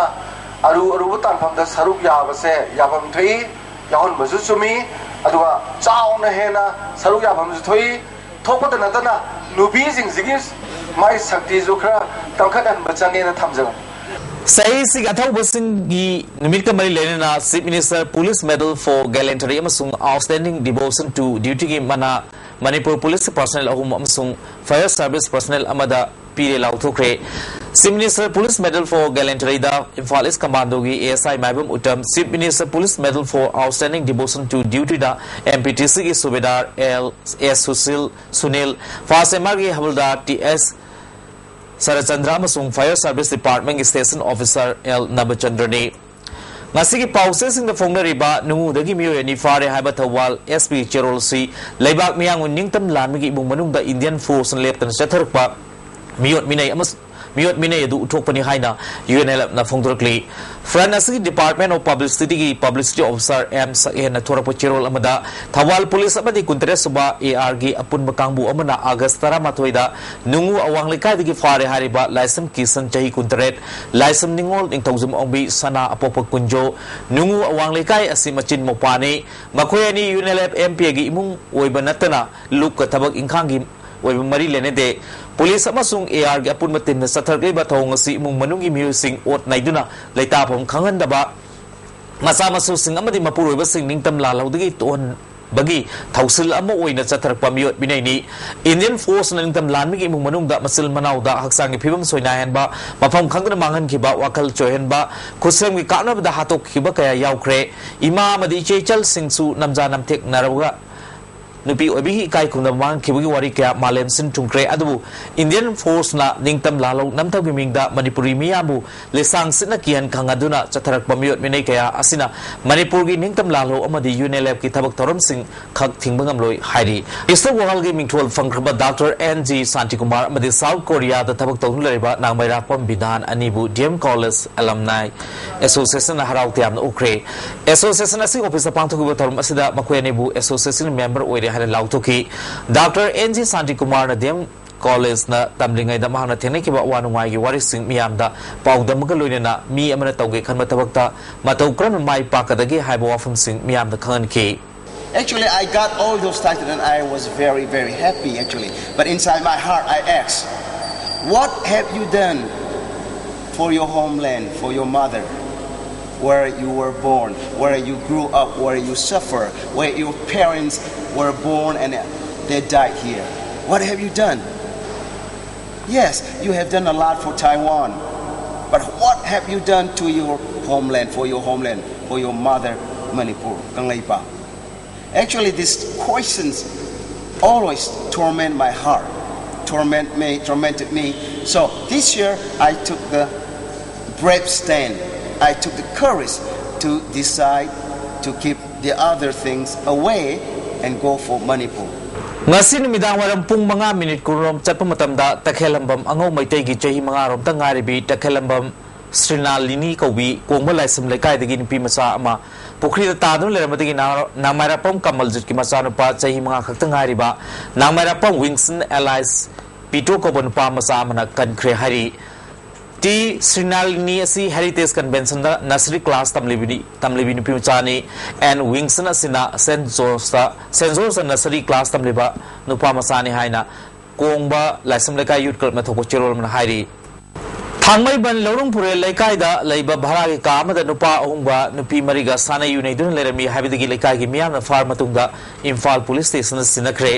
ꯑꯔꯨ ꯑꯔꯨꯕ ꯇꯥꯟꯐꯝꯗ ꯁꯔꯨꯛ ꯌꯥꯕꯁꯦ ꯌꯥꯐꯝ ꯊꯣꯛꯏ, ꯌꯥꯎꯍꯟꯕꯁꯨ ꯆꯨꯝꯃꯤ꯫ ꯑꯗꯨꯒ ꯆꯥꯎꯅ ꯍꯦꯟꯅ ꯁꯔꯨꯛ ꯌꯥꯐꯝꯁꯨ ꯊꯣꯛꯏ꯫ ꯊꯣꯛꯄꯇ ꯅꯠꯇꯅ ꯅꯨꯄꯤꯁꯤꯡꯁꯤꯒꯤ ꯃꯥꯏ ꯁꯛꯇꯤꯁꯨ ꯈꯔ ꯀꯟꯈꯠꯍꯟꯕ ꯆꯪꯉꯦꯅ ꯊꯝꯖꯕꯅꯤ꯫ ꯆꯍꯤꯁꯤꯒꯤ ꯑꯊꯧꯕꯁꯤꯡꯒꯤ ꯅꯨꯃꯤꯠꯀ ꯃꯔꯤ ꯂꯩꯅꯅ Chief Minister Police Medal for Gallantry ꯑꯃꯁꯨꯡ Outstanding Devotion to Dutyꯒꯤ ꯃꯅꯥ ꯃꯅꯤꯄꯨꯔ ꯄꯨꯂꯤꯁ ꯄꯔꯁꯅꯦꯜ ꯑꯍꯨꯝ ꯑꯃꯁꯨꯡ ꯐꯥꯌꯔ ꯁꯔꯚꯤꯁ ꯄꯔꯁꯅꯦꯜ ꯑꯃꯗ ꯄꯤꯔꯦ ꯂꯥꯎꯊꯣꯛꯈ꯭ꯔꯦ꯫ Chief Minister Police Medal for Gallantryꯗ ꯏꯝꯐꯥꯜ ꯏꯁ ꯀꯃꯥꯟꯗꯣꯒꯤ ASI Maibam Uttam, Chief Minister Police Medal for Outstanding Devotion to Dutyꯗ MPTCꯒꯤ subedar L S Sushil Sunil, first M ꯑꯥꯔꯒꯤ ꯍꯕꯜꯗꯥꯔ ꯇꯤ ꯑꯦꯁ ꯁꯔꯆꯟꯗ꯭ꯔ ꯑꯃꯁꯨꯡ ꯐꯥꯌꯔ ꯁꯔꯚꯤꯁ ꯗꯤꯄꯥꯔꯠꯃꯦꯟꯒꯤ ꯁ꯭ꯇꯦꯁꯟ ꯑꯣꯐꯤꯁꯥꯔ ꯑꯦꯜ ꯅꯕꯆꯟꯗ꯭ꯔꯅꯤ꯫ ꯉꯁꯤꯒꯤ ꯄꯥꯎꯆꯦꯁꯤꯡꯗ ꯐꯣꯡꯅꯔꯤꯕ ꯅꯨꯡꯉꯨꯗꯒꯤ ꯃꯤꯑꯣꯏ ꯑꯅꯤ ꯐꯥꯔꯦ ꯍꯥꯏꯕ ꯊꯧꯕꯥꯜ SP ꯆꯦꯔꯣꯜ ꯑꯁꯤ ꯂꯩꯕꯥꯛ ꯃꯤꯌꯥꯝꯒꯤ ꯅꯤꯡꯇꯝ ꯂꯥꯟꯃꯤꯒꯤ ꯏꯃꯨꯡ ꯃꯅꯨꯡꯗ ꯏꯟꯗꯤꯌꯟ ꯐꯣꯔꯁꯅ ꯂꯦꯞꯇꯅ ꯆꯠꯊꯔꯛꯄ ꯃꯤꯑꯣꯠ ꯃꯤꯅꯩ ꯑꯃꯁꯨꯡ ꯃꯤꯑꯣꯠ ꯃꯤꯅꯩ ꯑꯗꯨ ꯎꯠꯊꯣꯛꯄꯅꯤ ꯍꯥꯏꯅ UNLFꯅ ꯐꯣꯡꯗꯣꯔꯛꯂꯤ꯫ ꯐ꯭ꯔꯟ ꯑꯁꯤꯒꯤ Department of Publicityꯒꯤ ꯄꯕ꯭ꯂꯤꯁꯤꯇꯤ ꯑꯣꯐꯤꯁꯥꯔ ꯑꯦꯝ ꯁꯛꯍꯦꯟꯅ ꯊꯣꯔꯛꯄ ꯆꯦꯔꯣꯜ ꯑꯃꯗ, ꯊꯧꯕꯥꯜ ꯄꯨꯂꯤꯁ ꯑꯃꯗꯤ ꯀꯨꯟꯇꯔꯦꯠ ꯁꯨꯕ ARꯒꯤ ꯑꯄꯨꯟꯕ ꯀꯥꯡꯕꯨ ꯑꯃꯅ ꯑꯥꯒꯁ ꯇꯔꯥꯃꯥꯊꯣꯏꯗ ꯅꯨꯡꯉꯨ ꯑꯋꯥꯡ ꯂꯩꯀꯥꯏꯗꯒꯤ ꯐꯥꯔꯦ ꯍꯥꯏꯔꯤꯕ ꯂꯥꯏꯁ꯭ꯔꯝ ꯀꯤꯁꯟ, ꯆꯍꯤ ꯀꯨꯟꯇꯔꯦꯠ, ꯂꯥꯏꯁ꯭ꯔꯝ ꯅꯤꯉꯣꯜ ꯅꯤꯡꯊꯧꯖꯝ ꯑꯣꯡꯕꯤ ꯁꯅꯥ ꯑꯄꯣꯛꯄ ꯀꯨꯟꯖꯣ, ꯅꯨꯡꯉꯨ ꯑꯋꯥꯡ ꯂꯩꯀꯥꯏ ꯑꯁꯤ ꯃꯆꯤꯟ ꯃꯧꯄꯥꯅꯤ꯫ ꯃꯈꯣꯏ ꯑꯅꯤ UNLF MPAꯒꯤ ꯏꯃꯨꯡ ꯑꯣꯏꯕ ꯅꯠꯇꯅ ꯂꯨꯞꯀ ꯊꯕꯛ ꯏꯪꯈꯥꯡꯒꯤ ꯑꯣꯏꯕ ꯃꯔꯤ ꯂꯩꯅꯗꯦ꯫ ꯄꯨꯂꯤꯁ ꯑꯃꯁꯨꯡ ꯑꯦ ꯑꯥꯔꯒꯤ ꯑꯄꯨꯟꯕ ꯇꯤꯝꯅ ꯆꯠꯊꯔꯛꯂꯤꯕ ꯊꯧꯑꯣꯡ ꯑꯁꯤ ꯏꯃꯨꯡ ꯃꯅꯨꯡꯒꯤ ꯃꯤꯑꯣꯏꯁꯤꯡ ꯑꯣꯠ ꯅꯩꯗꯨꯅ ꯂꯩꯇꯥꯐꯝ ꯈꯪꯍꯟꯗꯕ, ꯃꯆꯥ ꯃꯁꯨꯁꯤꯡ ꯑꯃꯗꯤ ꯃꯄꯨꯔꯣꯏꯕꯁꯤꯡ ꯅꯤꯡꯇꯝ ꯂꯥꯜꯍꯧꯗꯒꯤ ꯇꯣꯛꯍꯟꯕꯒꯤ ꯊꯧꯁꯤꯜ ꯑꯃ ꯑꯣꯏꯅ ꯆꯠꯊꯔꯛꯄ ꯃꯤꯑꯣꯠ ꯃꯤꯅꯩꯅꯤ꯫ ꯏꯟꯗꯤꯌꯟ ꯐꯣꯔꯁꯅ ꯅꯤꯡꯇꯝ ꯂꯥꯟꯃꯤꯒꯤ ꯏꯃꯨꯡ ꯃꯅꯨꯡꯗ ꯃꯆꯤꯜ ꯃꯅꯥꯎꯗ ꯍꯛꯆꯥꯡꯒꯤ ꯐꯤꯕꯝ ꯁꯣꯏꯅꯥꯏꯍꯟꯕ, ꯃꯐꯝ ꯈꯪꯗꯅ ꯃꯥꯡꯍꯟꯈꯤꯕ, ꯋꯥꯈꯜ ꯆꯣꯏꯍꯟꯕ, ꯈꯨꯠꯁꯦꯝꯒꯤ ꯀꯥꯞꯅꯕꯗ ꯍꯥꯠꯇꯣꯛꯈꯤꯕ ꯀꯌꯥ ꯌꯥꯎꯈ꯭ꯔꯦ꯫ ꯏꯃꯥ ꯑꯃꯗꯤ ꯏꯆꯦ ꯏꯆꯜꯁꯤꯡꯁꯨ ꯅꯝꯖꯥ ꯅꯝꯊꯦꯛꯅꯔꯒ ꯅꯨꯄꯤ ꯑꯣꯏꯕꯤꯒꯤ ꯏꯀꯥꯏ ꯈꯨꯝꯅꯕ ꯃꯥꯡꯈꯤꯕꯒꯤ ꯋꯥꯔꯤ ꯀꯌꯥ ꯃꯥꯂꯦꯝ ꯁꯤꯟ ꯊꯨꯡꯈ꯭ꯔꯦ꯫ ꯑꯗꯨꯕꯨ ꯏꯟꯗꯤꯌꯟ ꯐꯣꯔꯁꯅ ꯅꯤꯡꯇꯝ ꯂꯥꯜꯍꯧ ꯅꯝꯊꯕꯒꯤ ꯃꯤꯡꯗ ꯃꯅꯤꯄꯨꯔꯤ ꯃꯤꯌꯥꯝꯕꯨ ꯂꯤꯁꯥꯡ ꯁꯤꯠꯅ ꯀꯤꯍꯟ ꯈꯪꯍꯟꯗꯨꯅ ꯆꯠꯊꯔꯛꯄ ꯃꯤꯑꯣꯠ ꯃꯤꯅꯩ ꯀꯌꯥ ꯑꯁꯤꯅ ꯃꯅꯤꯄꯨꯔꯒꯤ ꯅꯤꯡꯇꯝ ꯂꯥꯜꯍꯧ ꯑꯃꯗꯤ ꯌꯨ ꯑꯦꯟ ꯑꯦꯜ ꯑꯦꯐꯀꯤ ꯊꯕꯛ ꯊꯧꯔꯝꯁꯤꯡ ꯈꯛ ꯊꯤꯡꯕ ꯉꯝꯂꯣꯏ ꯍꯥꯏꯔꯤ꯫ ꯏꯁꯇꯔ ꯋꯥꯍꯜꯒꯤ ꯃꯤꯡꯊꯣꯜ ꯐꯪꯈ꯭ꯔꯕ ꯗꯥꯛꯇꯔ ꯑꯦꯟ ꯖꯤ ꯁꯥꯟꯇꯤꯀꯨꯃꯥꯔ ꯑꯃꯗꯤ ꯁꯥꯎꯠ ꯀꯣꯔꯤꯌꯥꯗ ꯊꯕꯛ ꯇꯧꯗꯨꯅ ꯂꯩꯔꯤꯕ ꯅꯥꯡꯃꯩꯔꯥꯛꯄꯝ ꯕꯤꯙꯥꯟ ꯑꯅꯤꯕꯨ ꯗꯤ ꯑꯦꯝ ꯀꯣꯂꯦꯖ ꯑꯦꯂꯝꯅꯥꯏ ꯑꯦꯁꯣꯁꯤꯌꯦꯁꯟꯅ ꯍꯔꯥꯎ ꯇꯌꯥꯝꯅ ꯎꯈ꯭ꯔꯦ꯫ ꯑꯦꯁꯣꯁꯤꯌꯦꯁꯟ ꯑꯁꯤ ꯑꯣꯐꯤꯁꯇ ꯄꯥꯡꯊꯣꯛꯈꯤꯕ ꯊꯧꯔꯝ ꯑꯁꯤꯗ ꯃꯈꯣꯏ ꯑꯅꯤꯕꯨ ꯑꯦꯁꯣꯁꯤꯌꯦꯁꯟꯒꯤ ꯃꯦꯝꯕꯔ ꯑꯣꯏꯔꯦ ꯍꯥꯏꯅ ꯂꯥꯎꯊꯣꯛꯈꯤ꯫ ꯗꯥꯛꯇꯔ ꯑꯦꯟ ꯖꯤ ꯁꯥꯟꯇꯤꯀꯨꯃꯥꯔꯅ ꯗꯤ ꯑꯦꯝ ꯀꯣꯂꯦꯖꯅ ꯇꯝꯂꯤꯉꯩꯗ ꯃꯍꯥꯛꯅ ꯊꯦꯡꯅꯈꯤꯕ ꯑꯋꯥ ꯅꯨꯡꯉꯥꯏꯒꯤ ꯋꯥꯔꯤꯁꯤꯡ ꯃꯤꯌꯥꯝꯗ ꯄꯥꯎꯗꯝꯃꯒ ꯂꯣꯏꯅꯅ ꯃꯤ ꯑꯃꯅ ꯇꯧꯒꯦ ꯈꯟꯕ ꯊꯕꯛꯇ ꯃꯇꯧ ꯀꯔꯝꯅ ꯃꯥꯏ ꯄꯥꯛꯀꯗꯒꯦ ꯍꯥꯏꯕ ꯋꯥꯐꯝꯁꯤꯡ ꯃꯤꯌꯥꯝꯗ ꯈꯪꯍꯟꯈꯤ꯫ Actually, I got all those titles and I was very, very happy actually. But inside my heart, I asked, what have you done for your homeland, for your mother, where you were born, where you grew up, where you suffer, where your parents were born and they died here? What have you done? Yes, you have done a lot for Taiwan. But what have you done to your homeland, for your homeland, for your mother, Manipur, Kangleipa? Actually, these questions always torment my heart, torment me, tormented me. So this year, I took the brave stand. I took the courage to decide to keep the other things away and go for Manipur. ꯉꯁꯤ ꯅꯨꯃꯤꯗꯥꯡ ꯋꯥꯏꯔꯝ ꯄꯨꯡ ꯃꯉꯥ minute ꯀꯨꯟꯔꯣꯝ ꯆꯠꯄ ꯃꯇꯝꯗ ꯇꯈꯦꯜꯂꯝꯕꯝ ꯑꯉꯧ ꯃꯩꯇꯩꯒꯤ ꯆꯍꯤ ꯃꯉꯥꯔꯣꯝꯇ ꯉꯥꯏꯔꯤꯕꯤ ꯇꯈꯦꯜꯂꯝꯕꯝ ꯁ꯭ꯔꯤꯅꯥꯂꯤꯅꯤ ꯀꯧꯕꯤ ꯀꯣꯡꯕ ꯂꯥꯏꯁ꯭ꯔꯝ ꯂꯩꯀꯥꯏꯗꯒꯤ ꯅꯨꯄꯤ ꯃꯆꯥ ꯑꯃ ꯄꯨꯈ꯭ꯔꯤꯗ ꯇꯥꯗꯨꯅ ꯂꯩꯔꯝꯕꯗꯒꯤ ꯅꯥ-, ꯅꯥꯡꯃꯥꯏꯔꯥꯛꯄꯝ ꯀꯃꯜꯖꯤꯠꯀꯤ ꯃꯆꯥꯅꯨꯄꯥ ꯆꯍꯤ ꯃꯉꯥ ꯈꯛꯇ ꯉꯥꯏꯔꯤꯕ ꯅꯥꯡꯃꯥꯏꯔꯥꯛꯄꯝ ꯋꯤꯡꯁꯟ ꯑꯦꯂꯥꯏꯁ ꯄꯤꯇꯣ ꯀꯧꯕ ꯅꯨꯄꯥ ꯃꯆꯥ ꯑꯃꯅ ꯀꯟꯈ꯭ꯔꯦ ꯍꯥꯏꯔꯤ꯫ ꯇꯤ ꯁ꯭ꯔꯤꯅꯥꯂꯤꯅꯤ ꯑꯁꯤ ꯍꯦꯔꯤꯇꯦꯖ ꯀꯟꯚꯦꯟꯁꯟꯗ ꯅꯔꯁꯔꯤ ꯀ꯭ꯂꯥꯁ ꯇꯝꯂꯤꯕꯅꯤ, ꯇꯝꯂꯤꯕꯤ ꯅꯨꯄꯤ ꯃꯆꯥꯅꯤ꯫ ꯑꯦꯟ ꯋꯤꯡꯁꯟ ꯑꯁꯤꯅ ꯁꯦꯟꯠ ꯖꯣꯔꯖꯇ, ꯁꯦꯟꯠ ꯖꯣꯔꯖꯇ ꯅꯔꯁꯔꯤ ꯀ꯭ꯂꯥꯁ ꯇꯝꯂꯤꯕ ꯅꯨꯄꯥ ꯃꯆꯥꯅꯤ ꯍꯥꯏꯅ ꯀꯣꯡꯕ ꯂꯥꯏꯁ꯭ꯔꯝ ꯂꯩꯀꯥꯏ ꯌꯨꯠ ꯀ꯭ꯂꯕꯅ ꯊꯣꯛꯄ ꯆꯦꯔꯣꯜ ꯑꯃꯅ ꯍꯥꯏꯔꯤ꯫ ꯊꯥꯡꯃꯩꯕꯟ ꯂꯧꯔꯨꯡ ꯐꯨꯔꯦꯜ ꯂꯩꯀꯥꯏꯗ ꯂꯩꯕ ꯚꯔꯥꯒꯤ ꯀꯥ ꯑꯃꯗ ꯅꯨꯄꯥ ꯑꯍꯨꯝꯒ ꯅꯨꯄꯤ ꯃꯔꯤꯒ ꯁꯥꯟꯅ ꯌꯨ ꯅꯩꯗꯨꯅ ꯂꯩꯔꯝꯃꯤ ꯍꯥꯏꯕꯗꯒꯤ ꯂꯩꯀꯥꯏꯒꯤ ꯃꯤꯌꯥꯝꯅ ꯐꯥꯔ ꯃꯇꯨꯡꯗ ꯏꯝꯐꯥꯜ ꯄꯨꯂꯤꯁ ꯁ꯭ꯇꯦꯁꯟꯗ ꯁꯤꯟꯅꯈ꯭ꯔꯦ꯫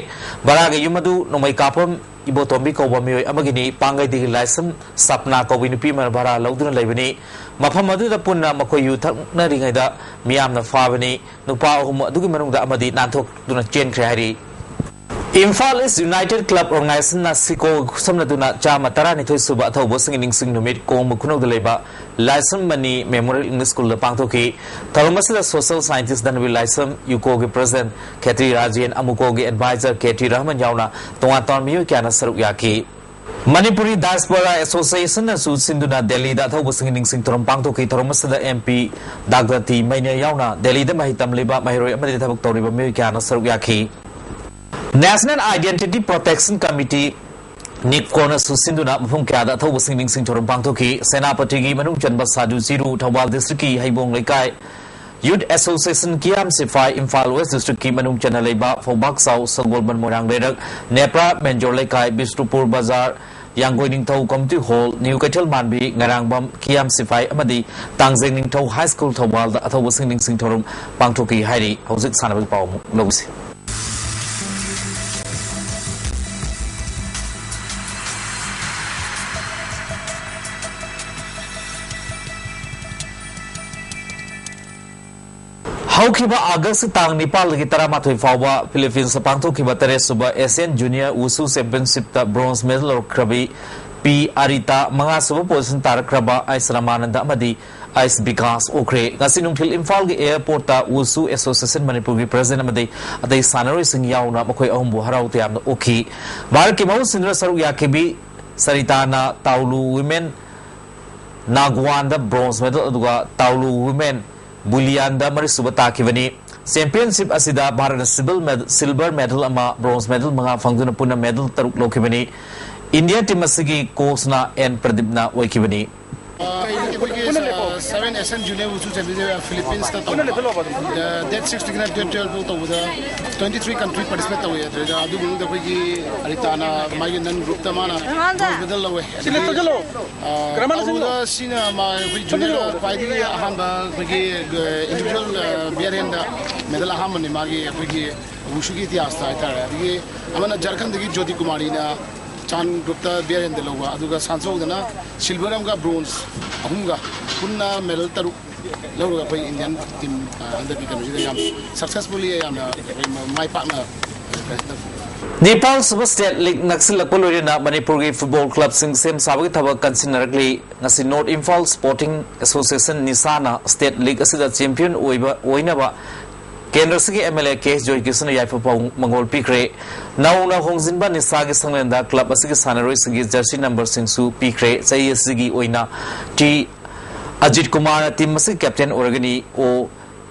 ꯚꯔꯥꯒꯤ ꯌꯨꯝ ꯑꯗꯨ ꯅꯣꯡꯃꯩ ꯀꯥꯞꯐꯝ ꯏꯕꯣꯇꯣꯝꯕꯤ ꯀꯧꯕ ꯃꯤꯑꯣꯏ ꯑꯃꯒꯤꯅꯤ꯫ ꯄꯥꯡꯒꯩꯗꯒꯤ ꯂꯥꯏꯁ꯭ꯔꯝ ꯁꯞꯅꯥ ꯀꯧꯕꯤ ꯅꯨꯄꯤ ꯑꯃꯅ ꯚꯔꯥ ꯂꯧꯗꯨꯅ ꯂꯩꯕꯅꯤ꯫ ꯃꯐꯝ ꯑꯗꯨꯗ ꯄꯨꯟꯅ ꯃꯈꯣꯏ ꯌꯨ ꯊꯛꯅꯔꯤꯉꯩꯗ ꯃꯤꯌꯥꯝꯅ ꯐꯥꯕꯅꯤ꯫ ꯅꯨꯄꯥ ꯑꯍꯨꯝ ꯑꯗꯨꯒꯤ ꯃꯅꯨꯡꯗ ꯑꯃꯗꯤ ꯅꯥꯟꯊꯣꯛꯇꯨꯅ ꯆꯦꯟꯈ꯭ꯔꯦ ꯍꯥꯏꯔꯤ꯫ ꯏꯝꯐꯥꯜ ꯏꯁ ꯌꯨꯅꯥꯏꯇꯦꯗ ꯀ꯭ꯂꯕ ꯑꯣꯔꯒꯅꯥꯏꯖꯦꯁꯟꯅ ꯁꯤꯀꯣꯒ ꯈꯨꯠꯁꯝꯅꯗꯨꯅ ꯆꯥꯝꯃ ꯇꯔꯥꯅꯤꯊꯣꯏ ꯁꯨꯕ ꯑꯊꯧꯕꯁꯤꯡꯒꯤ ꯅꯤꯡꯁꯤꯡ ꯅꯨꯃꯤꯠ ꯀꯣꯡꯕ ꯈꯨꯅꯧꯗ ꯂꯩꯕ ꯂꯥꯏꯁ꯭ꯔꯝ ꯃꯅꯤ ꯃꯦꯃꯣꯔꯤꯌꯦꯜ ꯏꯪꯂꯤꯁ ꯁ꯭ꯀꯨꯜꯗ ꯄꯥꯡꯊꯣꯛꯈꯤ꯫ ꯊꯧꯔꯝ ꯑꯁꯤꯗ ꯁꯣꯁꯤꯌꯦꯜ ꯁꯥꯏꯟꯇꯤꯁ ꯙꯅꯕꯤꯔ ꯂꯥꯏꯁ꯭ꯔꯝ, ꯌꯨꯀꯣꯒꯤ ꯄ꯭ꯔꯦꯁꯤꯗꯦꯟꯠ ꯈꯦꯇ꯭ꯔꯤ ꯔꯥꯖꯦꯟ, ꯑꯃꯨꯀꯣꯒꯤ ꯑꯦꯗꯚꯥꯏꯖꯔ ꯀꯦ ꯇꯤ ꯔꯍꯃꯟ ꯌꯥꯎꯅ ꯇꯣꯉꯥꯟ ꯇꯣꯉꯥꯟꯕ ꯃꯤꯑꯣꯏ ꯀꯌꯥꯅ ꯁꯔꯨꯛ ꯌꯥꯈꯤ꯫ ꯃꯅꯤꯄꯨꯔꯤ ꯗꯥꯏꯁꯄꯣꯔꯥ ꯑꯦꯁꯣꯁꯤꯌꯦꯁꯟꯅꯁꯨ ꯁꯤꯟꯗꯨꯅ ꯗꯦꯜꯂꯤꯗ ꯑꯊꯧꯕꯁꯤꯡꯒꯤ ꯅꯤꯡꯁꯤꯡ ꯊꯧꯔꯝ ꯄꯥꯡꯊꯣꯛꯈꯤ꯫ ꯊꯧꯔꯝ ꯑꯁꯤꯗ ꯑꯦꯝ ꯄꯤ ꯗꯥꯛꯇꯔ ꯇꯤ ꯃꯩꯅꯦ ꯌꯥꯎꯅ ꯗꯦꯜꯂꯤꯗ ꯃꯍꯩ ꯇꯝꯂꯤꯕ ꯃꯍꯩꯔꯣꯏ ꯑꯃꯗꯤ ꯊꯕꯛ ꯇꯧꯔꯤꯕ ꯃꯤꯑꯣꯏ ꯀꯌꯥꯅ ꯁꯔꯨꯛ ꯌꯥꯈꯤ꯫ National Identity Protection Committee, ꯅꯤꯞꯀꯣꯅꯁꯨ ꯁꯤꯟꯗꯨꯅ ꯃꯐꯝ ꯀꯌꯥꯗ ꯑꯊꯧꯕꯁꯤꯡ ꯅꯤꯡꯁꯤꯡ ꯊꯧꯔꯝ ꯄꯥꯡꯊꯣꯛꯈꯤ꯫ ꯁꯦꯅꯥꯄꯇꯤꯒꯤ ꯃꯅꯨꯡ ꯆꯟꯕ ꯁꯥꯗꯨ ꯆꯤꯔꯨ, ꯊꯧꯕꯥꯜ ꯗꯤꯁꯇ꯭ꯔꯤꯛꯀꯤ ꯍꯩꯕꯣꯡ ꯂꯩꯀꯥꯏ, ꯌꯨꯠ ꯑꯦꯁꯣꯁꯤꯌꯦꯁꯟ, ꯀꯤꯌꯥꯝ ꯁꯤꯐꯥꯏ, ꯏꯝꯐꯥꯜ ꯋꯦꯁ ꯗꯤꯁꯇ꯭ꯔꯤꯛꯀꯤ ꯃꯅꯨꯡ ꯆꯟꯅ ꯂꯩꯕ ꯐꯧꯕꯥꯛꯆꯥꯎ, ꯁꯒꯣꯜꯕꯟ, ꯃꯣꯏꯔꯥꯡ ꯂꯩꯔꯛ, ꯅꯦꯄ꯭ꯔꯥ, ꯃꯦꯟꯖꯣꯔ ꯂꯩꯀꯥꯏ, ꯕꯤꯁꯅꯨꯄꯨꯔ ꯕꯖꯥꯔ, ꯌꯥꯡꯒꯣꯏ ꯅꯤꯡꯊꯧ ꯀꯝꯃ꯭ꯌꯨꯅꯤꯇꯤ ꯍꯣꯜ, ꯅ꯭ꯌꯨ ꯀꯩꯊꯦꯜ ꯃꯥꯟꯕꯤ, ꯉꯔꯥꯡꯕꯝ, ꯀꯤꯌꯥꯝ ꯁꯤꯐꯥꯏ ꯑꯃꯗꯤ ꯇꯥꯡꯖꯦꯡ ꯅꯤꯡꯊꯧ ꯍꯥꯏ ꯁ꯭ꯀꯨꯜ ꯊꯧꯕꯥꯜꯗ ꯑꯊꯧꯕꯁꯤꯡ ꯅꯤꯡꯁꯤꯡ ꯊꯧꯔꯝ ꯄꯥꯡꯊꯣꯛꯈꯤ ꯍꯥꯏꯔꯤ꯫ ꯍꯧꯖꯤꯛ ꯁꯥꯟꯅꯕꯒꯤ ꯄꯥꯎ ꯑꯃꯨꯛ ꯂꯧꯁꯤ꯫ ꯍꯧꯈꯤꯕ ꯑꯥꯒꯁ ꯇꯥꯡ ꯅꯤꯄꯥꯜꯗꯒꯤ ꯇꯔꯥꯃꯥꯊꯣꯏ ꯐꯥꯎꯕ ꯐꯤꯂꯤꯄꯤꯟꯁꯇ ꯄꯥꯡꯊꯣꯛꯈꯤꯕ ꯇꯔꯦꯠ ꯁꯨꯕ ꯑꯦꯁꯤꯌꯥꯟ ꯖꯨꯅꯤꯌꯔ ꯋꯨꯁꯨ ꯆꯦꯝꯄꯤꯌꯟꯁꯤꯞꯇ ꯕ꯭ꯔꯣꯟꯖ ꯃꯦꯗꯜ ꯂꯧꯔꯛꯈ꯭ꯔꯕꯤ ꯄꯤ ꯑꯔꯤꯇꯥ, ꯃꯉꯥ ꯁꯨꯕ ꯄꯣꯖꯤꯁꯟ ꯇꯥꯔꯛꯈ꯭ꯔꯕ ꯑꯩꯁ ꯔꯥꯃꯥꯅꯟꯗ ꯑꯃꯗꯤ ꯑꯩꯁ ꯕꯤꯀꯥꯁ ꯑꯣꯛꯈ꯭ꯔꯦ꯫ ꯉꯁꯤ ꯅꯨꯡꯊꯤꯜ ꯏꯝꯐꯥꯜꯒꯤ ꯑꯦꯌꯔꯄꯣꯔꯠꯇ ꯋꯨꯁꯨ ꯑꯦꯁꯣꯁꯤꯌꯦꯁꯟ ꯃꯅꯤꯄꯨꯔꯒꯤ ꯄ꯭ꯔꯦꯁꯤꯗꯦꯟꯠ ꯑꯃꯗꯤ ꯑꯇꯩ ꯁꯥꯟꯅꯔꯣꯏꯁꯤꯡ ꯌꯥꯎꯅ ꯃꯈꯣꯏ ꯑꯍꯨꯝꯕꯨ ꯍꯔꯥꯎ ꯇꯌꯥꯝꯅ ꯑꯣꯛꯈꯤ꯫ ꯚꯥꯔꯠꯀꯤ ꯃꯍꯨꯠ ꯁꯤꯟꯗꯨꯅ ꯁꯔꯨꯛ ꯌꯥꯈꯤꯕꯤ ꯁꯔꯤꯇꯥꯅ ꯇꯥꯎꯂꯨ ꯋꯤꯃꯦꯟ ꯅꯥꯒ꯭ꯋꯥꯟꯗ ꯕ꯭ꯔꯣꯟꯖ ꯃꯦꯗꯜ ꯑꯗꯨꯒ ꯇꯥꯎꯂꯨ ꯋꯨꯃꯦꯟ ꯕꯨꯂꯤꯌꯥꯟꯗ ꯃꯔꯤꯁꯨꯕ ꯇꯥꯈꯤꯕꯅꯤ꯫ ꯆꯦꯝꯄꯤꯌꯟꯁꯤꯞ ꯑꯁꯤꯗ ꯚꯥꯔꯠꯅ ꯁꯤꯜꯚꯔ ꯃꯦꯗ-, ꯁꯤꯜꯚꯔ ꯃꯦꯗꯜ ꯑꯃ, ꯕ꯭ꯔꯣꯟꯖ ꯃꯦꯗꯜ ꯃꯉꯥ ꯐꯪꯗꯨꯅ ꯄꯨꯟꯅ ꯃꯦꯗꯜ ꯇꯔꯨꯛ ꯂꯧꯈꯤꯕꯅꯤ꯫ ꯏꯟꯗꯤꯌꯥ ꯇꯤꯝ ꯑꯁꯤꯒꯤ ꯀꯣꯆꯅ ꯑꯦꯟ ꯄ꯭ꯔꯗꯤꯞꯅ ꯑꯣꯏꯈꯤꯕꯅꯤ꯫ ꯑꯩꯈꯣꯏꯒꯤ ꯁꯚꯦꯟ ꯑꯦꯁꯤꯌꯥꯟ ꯖꯨꯅꯤꯌꯔ ꯋꯨꯁꯨ ꯆꯦꯝꯄꯤꯌꯟꯁꯤꯞ ꯐꯤꯂꯤꯄꯤꯟꯁꯇ ꯇꯧꯕꯗ, ꯗꯦꯠ ꯁꯤꯛꯁꯇꯒꯤꯅ ꯗꯦꯠ ꯇꯨꯌꯦꯜꯐ ꯐꯥꯎ ꯇꯧꯕꯗ, ꯇ꯭ꯋꯦꯟꯇꯤ ꯊ꯭ꯔꯤ ꯀꯟꯇ꯭ꯔꯤ ꯄꯥꯔꯇꯤꯁꯤꯄꯦꯠ ꯇꯧꯋꯦ꯫ ꯑꯗꯨꯗ ꯑꯗꯨꯒꯤ ꯃꯅꯨꯡꯗ ꯑꯩꯈꯣꯏꯒꯤ ꯑꯔꯤꯇꯥꯅ ꯃꯥꯒꯤ ꯅꯟ ꯒ꯭ꯔꯨꯞꯇ ꯃꯥꯅ ꯒꯣꯜ ꯃꯦꯗꯜ ꯂꯧꯋꯦ꯫ ꯑꯗꯒꯤ, ꯑ, ꯇꯧꯕꯗ ꯁꯤꯅ ꯃꯥ ꯑꯩꯈꯣꯏ ꯖꯨꯅꯤꯌꯔꯗ ꯈ꯭ꯋꯥꯏꯗꯒꯤ ꯑꯍꯥꯟꯕ ꯑꯩꯈꯣꯏꯒꯤ ꯏꯟꯗꯤꯕꯤꯖꯨꯋꯦꯜ ꯕꯤꯌꯔ ꯍꯦꯟꯗ ꯃꯦꯗꯜ ꯑꯍꯥꯟꯕꯅꯤ ꯃꯥꯒꯤ ꯑꯩꯈꯣꯏꯒꯤ ꯋꯨꯁꯨꯒꯤ ꯏꯇꯤꯍꯥꯁꯇ ꯍꯥꯏꯇꯥꯔꯦ꯫ ꯑꯗꯒꯤ ꯑꯃꯅ ꯖꯔꯈꯟꯗꯒꯤ ꯖꯣꯇꯤ ꯀꯨꯃꯥꯔꯤꯅ ꯆꯥꯟ ꯒ꯭ꯔꯨꯞꯇ ꯕꯤꯌꯔ ꯍꯦꯟꯗ ꯂꯧꯕ, ꯑꯗꯨꯒ ꯁꯥꯟꯆꯧꯗꯅ ꯁꯤꯜꯚꯔ ꯑꯃꯒ ꯕ꯭ꯔꯣꯟꯖ ꯑꯍꯨꯝꯒ ꯄꯨꯟꯅ ꯃꯦꯗꯜ ꯇꯔꯨꯛ ꯂꯧꯔꯒ ꯑꯩꯈꯣꯏ ꯏꯟꯗꯤꯌꯟ ꯇꯤꯝ, ꯑ, ꯍꯟꯗꯛꯀꯤ ꯀꯩꯅꯣꯁꯤꯗ ꯌꯥꯝ ꯁꯛꯁꯦꯁꯐꯨꯜꯂꯤ ꯌꯥꯝꯅ ꯑꯩꯈꯣꯏ ꯃꯥꯏ ꯄꯥꯛꯅ ꯅꯤꯄꯥꯜ ꯁꯨꯕ ꯁ꯭ꯇꯦꯠ ꯂꯤꯒ ꯅꯛꯁꯤꯜꯂꯛꯄ ꯂꯣꯏꯅꯅ ꯃꯅꯤꯄꯨꯔꯒꯤ ꯐꯨꯠꯕꯣꯜ ꯀ꯭ꯂꯕꯁꯤꯡ ꯁꯦꯝ ꯁꯥꯕꯒꯤ ꯊꯕꯛ ꯀꯟꯁꯤꯟꯅꯔꯛꯂꯤ꯫ ꯉꯁꯤ ꯅꯣꯔꯠ ꯏꯝꯐꯥꯜ ꯁ꯭ꯄꯣꯔꯇꯤꯡ ꯑꯦꯁꯣꯁꯤꯌꯦꯁꯟ, ꯅꯤꯁꯥꯅ, ꯁ꯭ꯇꯦꯠ ꯂꯤꯒ ꯑꯁꯤꯗ ꯆꯦꯝꯄꯤꯌꯟ ꯑꯣꯏꯕ, ꯑꯣꯏꯅꯕ ꯀꯦꯟꯗ꯭ꯔ ꯑꯁꯤꯒꯤ ꯑꯦꯝ ꯑꯦꯜ ꯑꯦ ꯀꯦ ꯑꯦꯁ ꯖꯣꯏꯀꯤꯁꯟꯅ ꯌꯥꯏꯐ ꯄꯥꯎ-, ꯃꯪꯒꯣꯜ ꯄꯤꯈ꯭ꯔꯦ꯫ ꯅꯧꯅ ꯍꯣꯡꯖꯤꯟꯕ ꯅꯤꯁꯥꯒꯤ ꯁꯪꯂꯦꯟꯗ ꯀ꯭ꯂꯕ ꯑꯁꯤꯒꯤ ꯁꯥꯟꯅꯔꯣꯏꯁꯤꯡꯒꯤ ꯖꯔꯁꯤ ꯅꯝꯕꯔꯁꯤꯡꯁꯨ ꯄꯤꯈ꯭ꯔꯦ꯫ ꯆꯍꯤ ꯑꯁꯤꯒꯤ ꯑꯣꯏꯅ ꯇꯤ ꯑꯖꯤꯠ ꯀꯨꯃꯥꯔꯅ ꯇꯤꯝ ꯑꯁꯤꯒꯤ ꯀꯦꯞꯇꯦꯟ ꯑꯣꯏꯔꯒꯅꯤ꯫ ꯑꯣ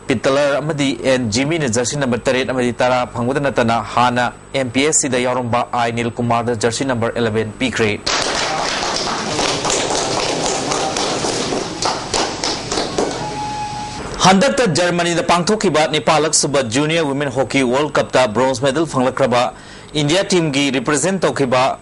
ꯄꯤꯇꯂꯔ ꯑꯃꯗꯤ ꯑꯦꯟ ꯖꯤꯃꯤꯅ ꯖꯔꯁꯤ ꯅꯝꯕꯔ ꯇꯔꯦꯠ ꯑꯃꯗꯤ ꯇꯔꯥ ꯐꯪꯕꯗ ꯅꯠꯇꯅ ꯍꯥꯟꯅ ꯑꯦꯝ ꯄꯤ ꯑꯦꯁ ꯁꯤꯗ ꯌꯥꯎꯔꯝꯕ ꯑꯥꯏ ꯅꯤꯜ ꯀꯨꯃꯥꯔꯗ ꯖꯔꯁꯤ ꯅꯝꯕꯔ ꯑꯦꯂꯦꯚꯦꯟ ꯄꯤꯈ꯭ꯔꯦ꯫ ꯍꯟꯗꯛꯇ ꯖꯔꯃꯅꯤꯗ ꯄꯥꯡꯊꯣꯛꯈꯤꯕ ꯅꯤꯄꯥꯜꯂꯛ ꯁꯨꯕ ꯖꯨꯅꯤꯌꯔ ꯋꯤꯃꯦꯟ ꯍꯣꯀꯤ ꯋꯥꯔꯜꯗ ꯀꯞꯇ ꯕ꯭ꯔꯣꯟꯖ ꯃꯦꯗꯜ ꯐꯪꯂꯛꯈ꯭ꯔꯕ ꯏꯟꯗꯤꯌꯥ ꯇꯤꯝꯒꯤ ꯔꯤꯄ꯭ꯔꯖꯦꯟꯠ ꯇꯧꯈꯤꯕ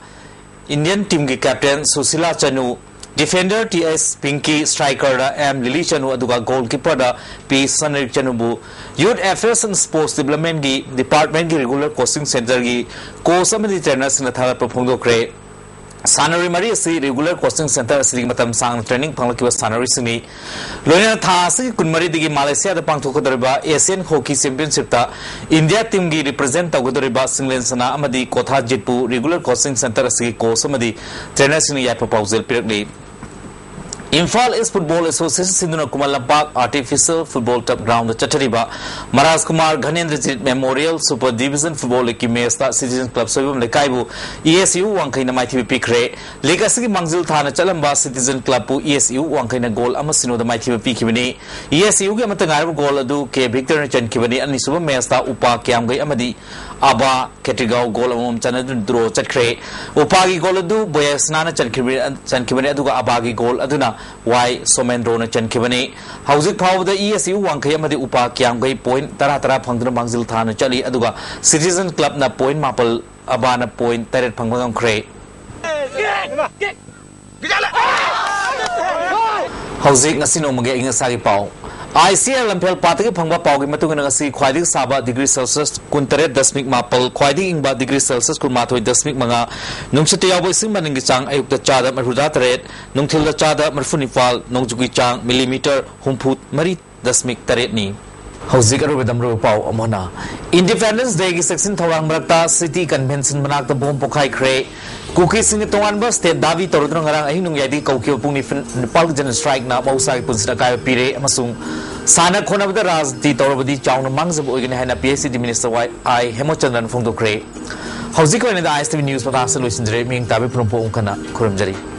ꯏꯟꯗꯤꯌꯟ ꯇꯤꯝꯒꯤ ꯀꯦꯞꯇꯦꯟ ꯁꯨꯁꯤꯂꯥ ꯆꯅꯨ, ꯗꯤꯐꯦꯟꯗꯔ ꯇꯤ ꯑꯦꯁ ꯄꯤꯡꯀꯤ, ꯁ꯭ꯇ꯭ꯔꯥꯏꯀꯔꯗ ꯑꯦꯝ ꯂꯤꯂꯤ ꯆꯅꯨ, ꯑꯗꯨꯒ ꯒꯣꯜꯀꯤꯄꯔꯗ ꯄꯤ ꯁꯅꯔꯤꯛ ꯆꯅꯨꯕꯨ ꯌꯨꯊ ꯑꯦꯐꯤꯌꯔꯁ ꯑꯦꯟ ꯁ꯭ꯄꯣꯔꯠꯁ ꯗꯤꯕ꯭ꯂꯞꯃꯦꯟꯒꯤ ꯗꯤꯄꯥꯔꯠꯃꯦꯟꯒꯤ ꯔꯤꯒꯨꯂꯔ ꯀꯣꯆꯤꯡ ꯁꯦꯟꯇꯔꯒꯤ ꯀꯣꯆ ꯑꯃꯗꯤ ꯇ꯭ꯔꯦꯅꯔꯁꯤꯡꯅ ꯊꯥꯒꯠꯄ ꯐꯣꯡꯗꯣꯛꯈ꯭ꯔꯦ꯫ ꯁꯥꯟꯅꯔꯣꯏ ꯃꯔꯤ ꯑꯁꯤ ꯔꯤꯒꯨꯂꯔ ꯀꯣꯆꯤꯡ ꯁꯦꯟꯇꯔ ꯑꯁꯤꯗꯒꯤ ꯃꯇꯝ ꯁꯥꯡꯅ ꯇ꯭ꯔꯦꯅꯤꯡ ꯐꯪꯂꯛꯈꯤꯕ ꯁꯥꯟꯅꯔꯣꯏꯁꯤꯡꯅꯤ꯫ ꯂꯣꯏꯅꯅ ꯊꯥ ꯑꯁꯤꯒꯤ ꯀꯨꯟꯃꯔꯤꯗꯒꯤ ꯃꯥꯂꯦꯁꯤꯌꯥꯗ ꯄꯥꯡꯊꯣꯛꯀꯗꯧꯔꯤꯕ ꯑꯦꯁꯤꯌꯥꯟ ꯍꯣꯀꯤ ꯆꯦꯝꯄꯤꯌꯟꯁꯤꯞꯇ ꯏꯟꯗꯤꯌꯥ ꯇꯤꯝꯒꯤ ꯔꯤꯄ꯭ꯔꯖꯦꯟꯠ ꯇꯧꯒꯗꯧꯔꯤꯕ ꯁꯤꯡꯂꯦꯟ ꯁꯅꯥ ꯑꯃꯗꯤ ꯀꯣꯊꯥ ꯖꯤꯠꯄꯨ ꯔꯤꯒꯨꯂꯔ ꯀꯣꯆꯤꯡ ꯁꯦꯟꯇꯔ ꯑꯁꯤꯒꯤ ꯀꯣꯆ ꯑꯃꯗꯤ ꯇ꯭ꯔꯦꯅꯔꯁꯤꯡꯅ ꯌꯥꯏꯐ ꯄꯥꯎꯖꯦꯜ ꯄꯤꯔꯛꯂꯤ꯫ ꯏꯝꯐꯥꯜ ꯏꯁ ꯐꯨꯠꯕꯣꯜ ꯑꯦꯁꯣꯁꯤꯌꯦꯁꯟ ꯁꯤꯟꯗꯨꯅ ꯈꯨꯃꯟ ꯂꯝꯄꯥꯛ ꯑꯥꯔꯇꯤꯐꯤꯁꯤꯌꯦꯜ ꯐꯨꯠꯕꯣꯜ ꯇꯔꯐ ꯒ꯭ꯔꯥꯎꯟꯗ ꯆꯠꯊꯔꯤꯕ Maraj Kumar Ghanendrajit memorial super division football ꯂꯤꯒꯀꯤ ꯃꯦꯆꯇ ꯁꯤꯇꯤꯖꯟ ꯀ꯭ꯂꯕ ꯁꯣꯏꯕꯝ ꯂꯩꯀꯥꯏꯕꯨ ꯏ ꯑꯦꯁ ꯌꯨ ꯋꯥꯡꯈꯩꯅ ꯃꯥꯏꯊꯤꯕ ꯄꯤꯈ꯭ꯔꯦ꯫ ꯂꯤꯒ ꯑꯁꯤꯒꯤ ꯃꯥꯡꯖꯤꯜ ꯊꯥꯅ ꯆꯠꯂꯝꯕ ꯁꯤꯇꯤꯖꯟ ꯀ꯭ꯂꯕꯄꯨ ꯏ ꯑꯦꯁ ꯌꯨ ꯋꯥꯡꯈꯩꯅ ꯒꯣꯜ ꯑꯃ ꯁꯤꯅꯣꯗ ꯃꯥꯏꯊꯤꯕ ꯄꯤꯈꯤꯕꯅꯤ꯫ ꯏ ꯑꯦꯁ ꯌꯨꯒꯤ ꯑꯃꯠꯇ ꯉꯥꯏꯔꯕ ꯒꯣꯜ ꯑꯗꯨ ꯀꯦ ꯚꯤꯛꯇꯔꯅ ꯆꯟꯈꯤꯕꯅꯤ꯫ ꯑꯅꯤꯁꯨꯕ ꯃꯦꯆꯇ ꯎꯄꯥ ꯀ꯭ꯌꯥꯝꯒꯩ ꯑꯃꯗꯤ ꯑꯕꯥ ꯈꯦꯇ꯭ꯔꯤꯒꯥꯎ ꯒꯣꯜ ꯑꯃꯃꯝ ꯆꯟꯅꯗꯨꯅ ꯗ꯭ꯔꯣ ꯆꯠꯈ꯭ꯔꯦ꯫ ꯎꯄꯥꯒꯤ ꯒꯣꯜ ꯑꯗꯨ ꯕꯣꯌꯦꯁꯅꯥꯅ ꯆꯟꯈꯤꯕ-, ꯆꯟꯈꯤꯕꯅꯤ, ꯑꯗꯨꯒ ꯑꯕꯥꯒꯤ ꯒꯣꯜ ꯑꯗꯨꯅ ꯋꯥꯏ ꯁꯣꯃꯦꯟꯗ꯭ꯔꯣꯅ ꯆꯟꯈꯤꯕꯅꯤ꯫ ꯍꯧꯖꯤꯛ ꯐꯥꯎꯕꯗ ꯏ ꯑꯦꯁ ꯌꯨ ꯋꯥꯡꯈꯩ ꯑꯃꯗꯤ ꯎꯄꯥ ꯀꯤꯌꯥꯝꯒꯩ ꯄꯣꯏꯟ ꯇꯔꯥ ꯇꯔꯥ ꯐꯪꯗꯨꯅ ꯃꯥꯡꯖꯤꯜ ꯊꯥꯅ ꯆꯠꯂꯤ, ꯑꯗꯨꯒ ꯁꯤꯇꯤꯖꯟ ꯀ꯭ꯂꯕꯅ ꯄꯣꯏꯟ ꯃꯥꯄꯜ, ꯑꯕꯥꯅ ꯄꯣꯏꯟ ꯇꯔꯦꯠ ꯐꯪꯕ ꯉꯝꯈ꯭ꯔꯦ꯫ ꯍꯧꯖꯤꯛ ꯉꯁꯤ ꯅꯣꯡꯃꯒꯤ ꯑꯏꯪ ꯑꯁꯥꯒꯤ ꯄꯥꯎ꯫ ꯑꯥꯏ ꯁꯤ ꯑꯦꯜ ꯂꯝꯐꯦꯜ ꯄꯥꯠꯇꯒꯤ ꯐꯪꯕ ꯄꯥꯎꯒꯤ ꯃꯇꯨꯡ ꯏꯟꯅ, ꯉꯁꯤ ꯈ꯭ꯋꯥꯏꯗꯒꯤ ꯁꯥꯕ ꯗꯤꯒ꯭ꯔꯤ ꯁꯦꯜꯁꯤꯌꯁ ꯀꯨꯟꯇꯔꯦꯠ ꯗꯁꯃꯤꯛ ꯃꯥꯄꯜ, ꯈ꯭ꯋꯥꯏꯗꯒꯤ ꯏꯪꯕ ꯗꯤꯒ꯭ꯔꯤ ꯁꯦꯜꯁꯤꯌꯁ ꯀꯨꯟꯃꯥꯊꯣꯏ ꯗꯁꯃꯤꯛ ꯃꯉꯥ, ꯅꯨꯡꯁꯤꯠꯇ ꯌꯥꯎꯕ ꯏꯁꯤꯡ ꯃꯅꯤꯟꯒꯤ ꯆꯥꯡ ꯑꯌꯨꯛꯇ ꯆꯥꯗ ꯃꯔꯤꯐꯨꯇꯔꯥ ꯇꯔꯦꯠ, ꯅꯨꯡꯊꯤꯜꯗ ꯆꯥꯗ ꯃꯔꯤꯐꯨ ꯅꯤꯄꯥꯜ, ꯅꯣꯡꯖꯨꯒꯤ ꯆꯥꯡ ꯃꯤꯂꯤꯃꯤꯇꯔ ꯍꯨꯝꯐꯨ ꯃꯔꯤ ꯗꯁꯃꯤꯛ ꯇꯔꯦꯠꯅꯤ꯫ ꯍꯧꯖꯤꯛ ꯑꯔꯣꯏꯕꯗ ꯃꯔꯨꯑꯣꯏꯕ ꯄꯥꯎ ꯑꯃꯅ, ꯏꯟꯗꯤꯄꯦꯟꯗꯦꯟꯁ ꯗꯦꯒꯤ ꯆꯦꯛꯁꯤꯟ ꯊꯧꯔꯥꯡ ꯃꯔꯛꯇ ꯁꯤꯇꯤ ꯀꯟꯚꯦꯟꯁꯟ ꯃꯅꯥꯛꯇ ꯕꯣꯝ ꯄꯣꯈꯥꯏꯈ꯭ꯔꯦ꯫ ꯀꯨꯀꯤꯁꯤꯡꯅ ꯇꯣꯉꯥꯟꯕ ꯁ꯭ꯇꯦꯠ ꯗꯥꯕꯤ ꯇꯧꯔꯗꯨꯅ ꯉꯔꯥꯡ ꯑꯍꯤꯡ ꯅꯣꯡꯌꯥꯏꯗꯒꯤ ꯀꯧꯈꯤꯕ ꯄꯨꯡ ꯅꯤꯄꯥꯜꯒꯤ ꯖꯦꯅꯣꯁꯥꯏꯗꯅ ꯃꯍꯧꯁꯥꯒꯤ ꯄꯨꯟꯁꯤꯗ ꯑꯀꯥꯏꯕ ꯄꯤꯔꯦ ꯑꯃꯁꯨꯡ ꯁꯥꯟꯅ ꯈꯣꯠꯅꯕꯗ ꯔꯥꯖꯅꯤꯇꯤ ꯇꯧꯔꯕꯗꯤ ꯆꯥꯎꯅ ꯃꯥꯡꯖꯕ ꯑꯣꯏꯒꯅꯤ ꯍꯥꯏꯅ P H E D minister ꯋꯥꯏ ꯑꯥꯏ ꯍꯦꯃꯆꯟꯗ꯭ꯔꯅ ꯐꯣꯡꯗꯣꯛꯈ꯭ꯔꯦ꯫ ꯍꯧꯖꯤꯛꯀꯤ ꯑꯣꯏꯅꯗꯤ ꯑꯥꯏ ꯑꯦꯁ ꯇꯤ ꯚꯤ ꯅ꯭ꯌꯨꯁ ꯃꯇꯥꯡ ꯑꯁꯤꯗ ꯂꯣꯏꯁꯤꯟꯖꯔꯦ꯫ ꯃꯤꯡ ꯇꯥꯕꯤ ꯄꯨꯝꯅꯃꯛꯄꯨ ꯑꯃꯨꯛ ꯍꯟꯅ ꯈꯨꯔꯨꯝꯖꯔꯤ꯫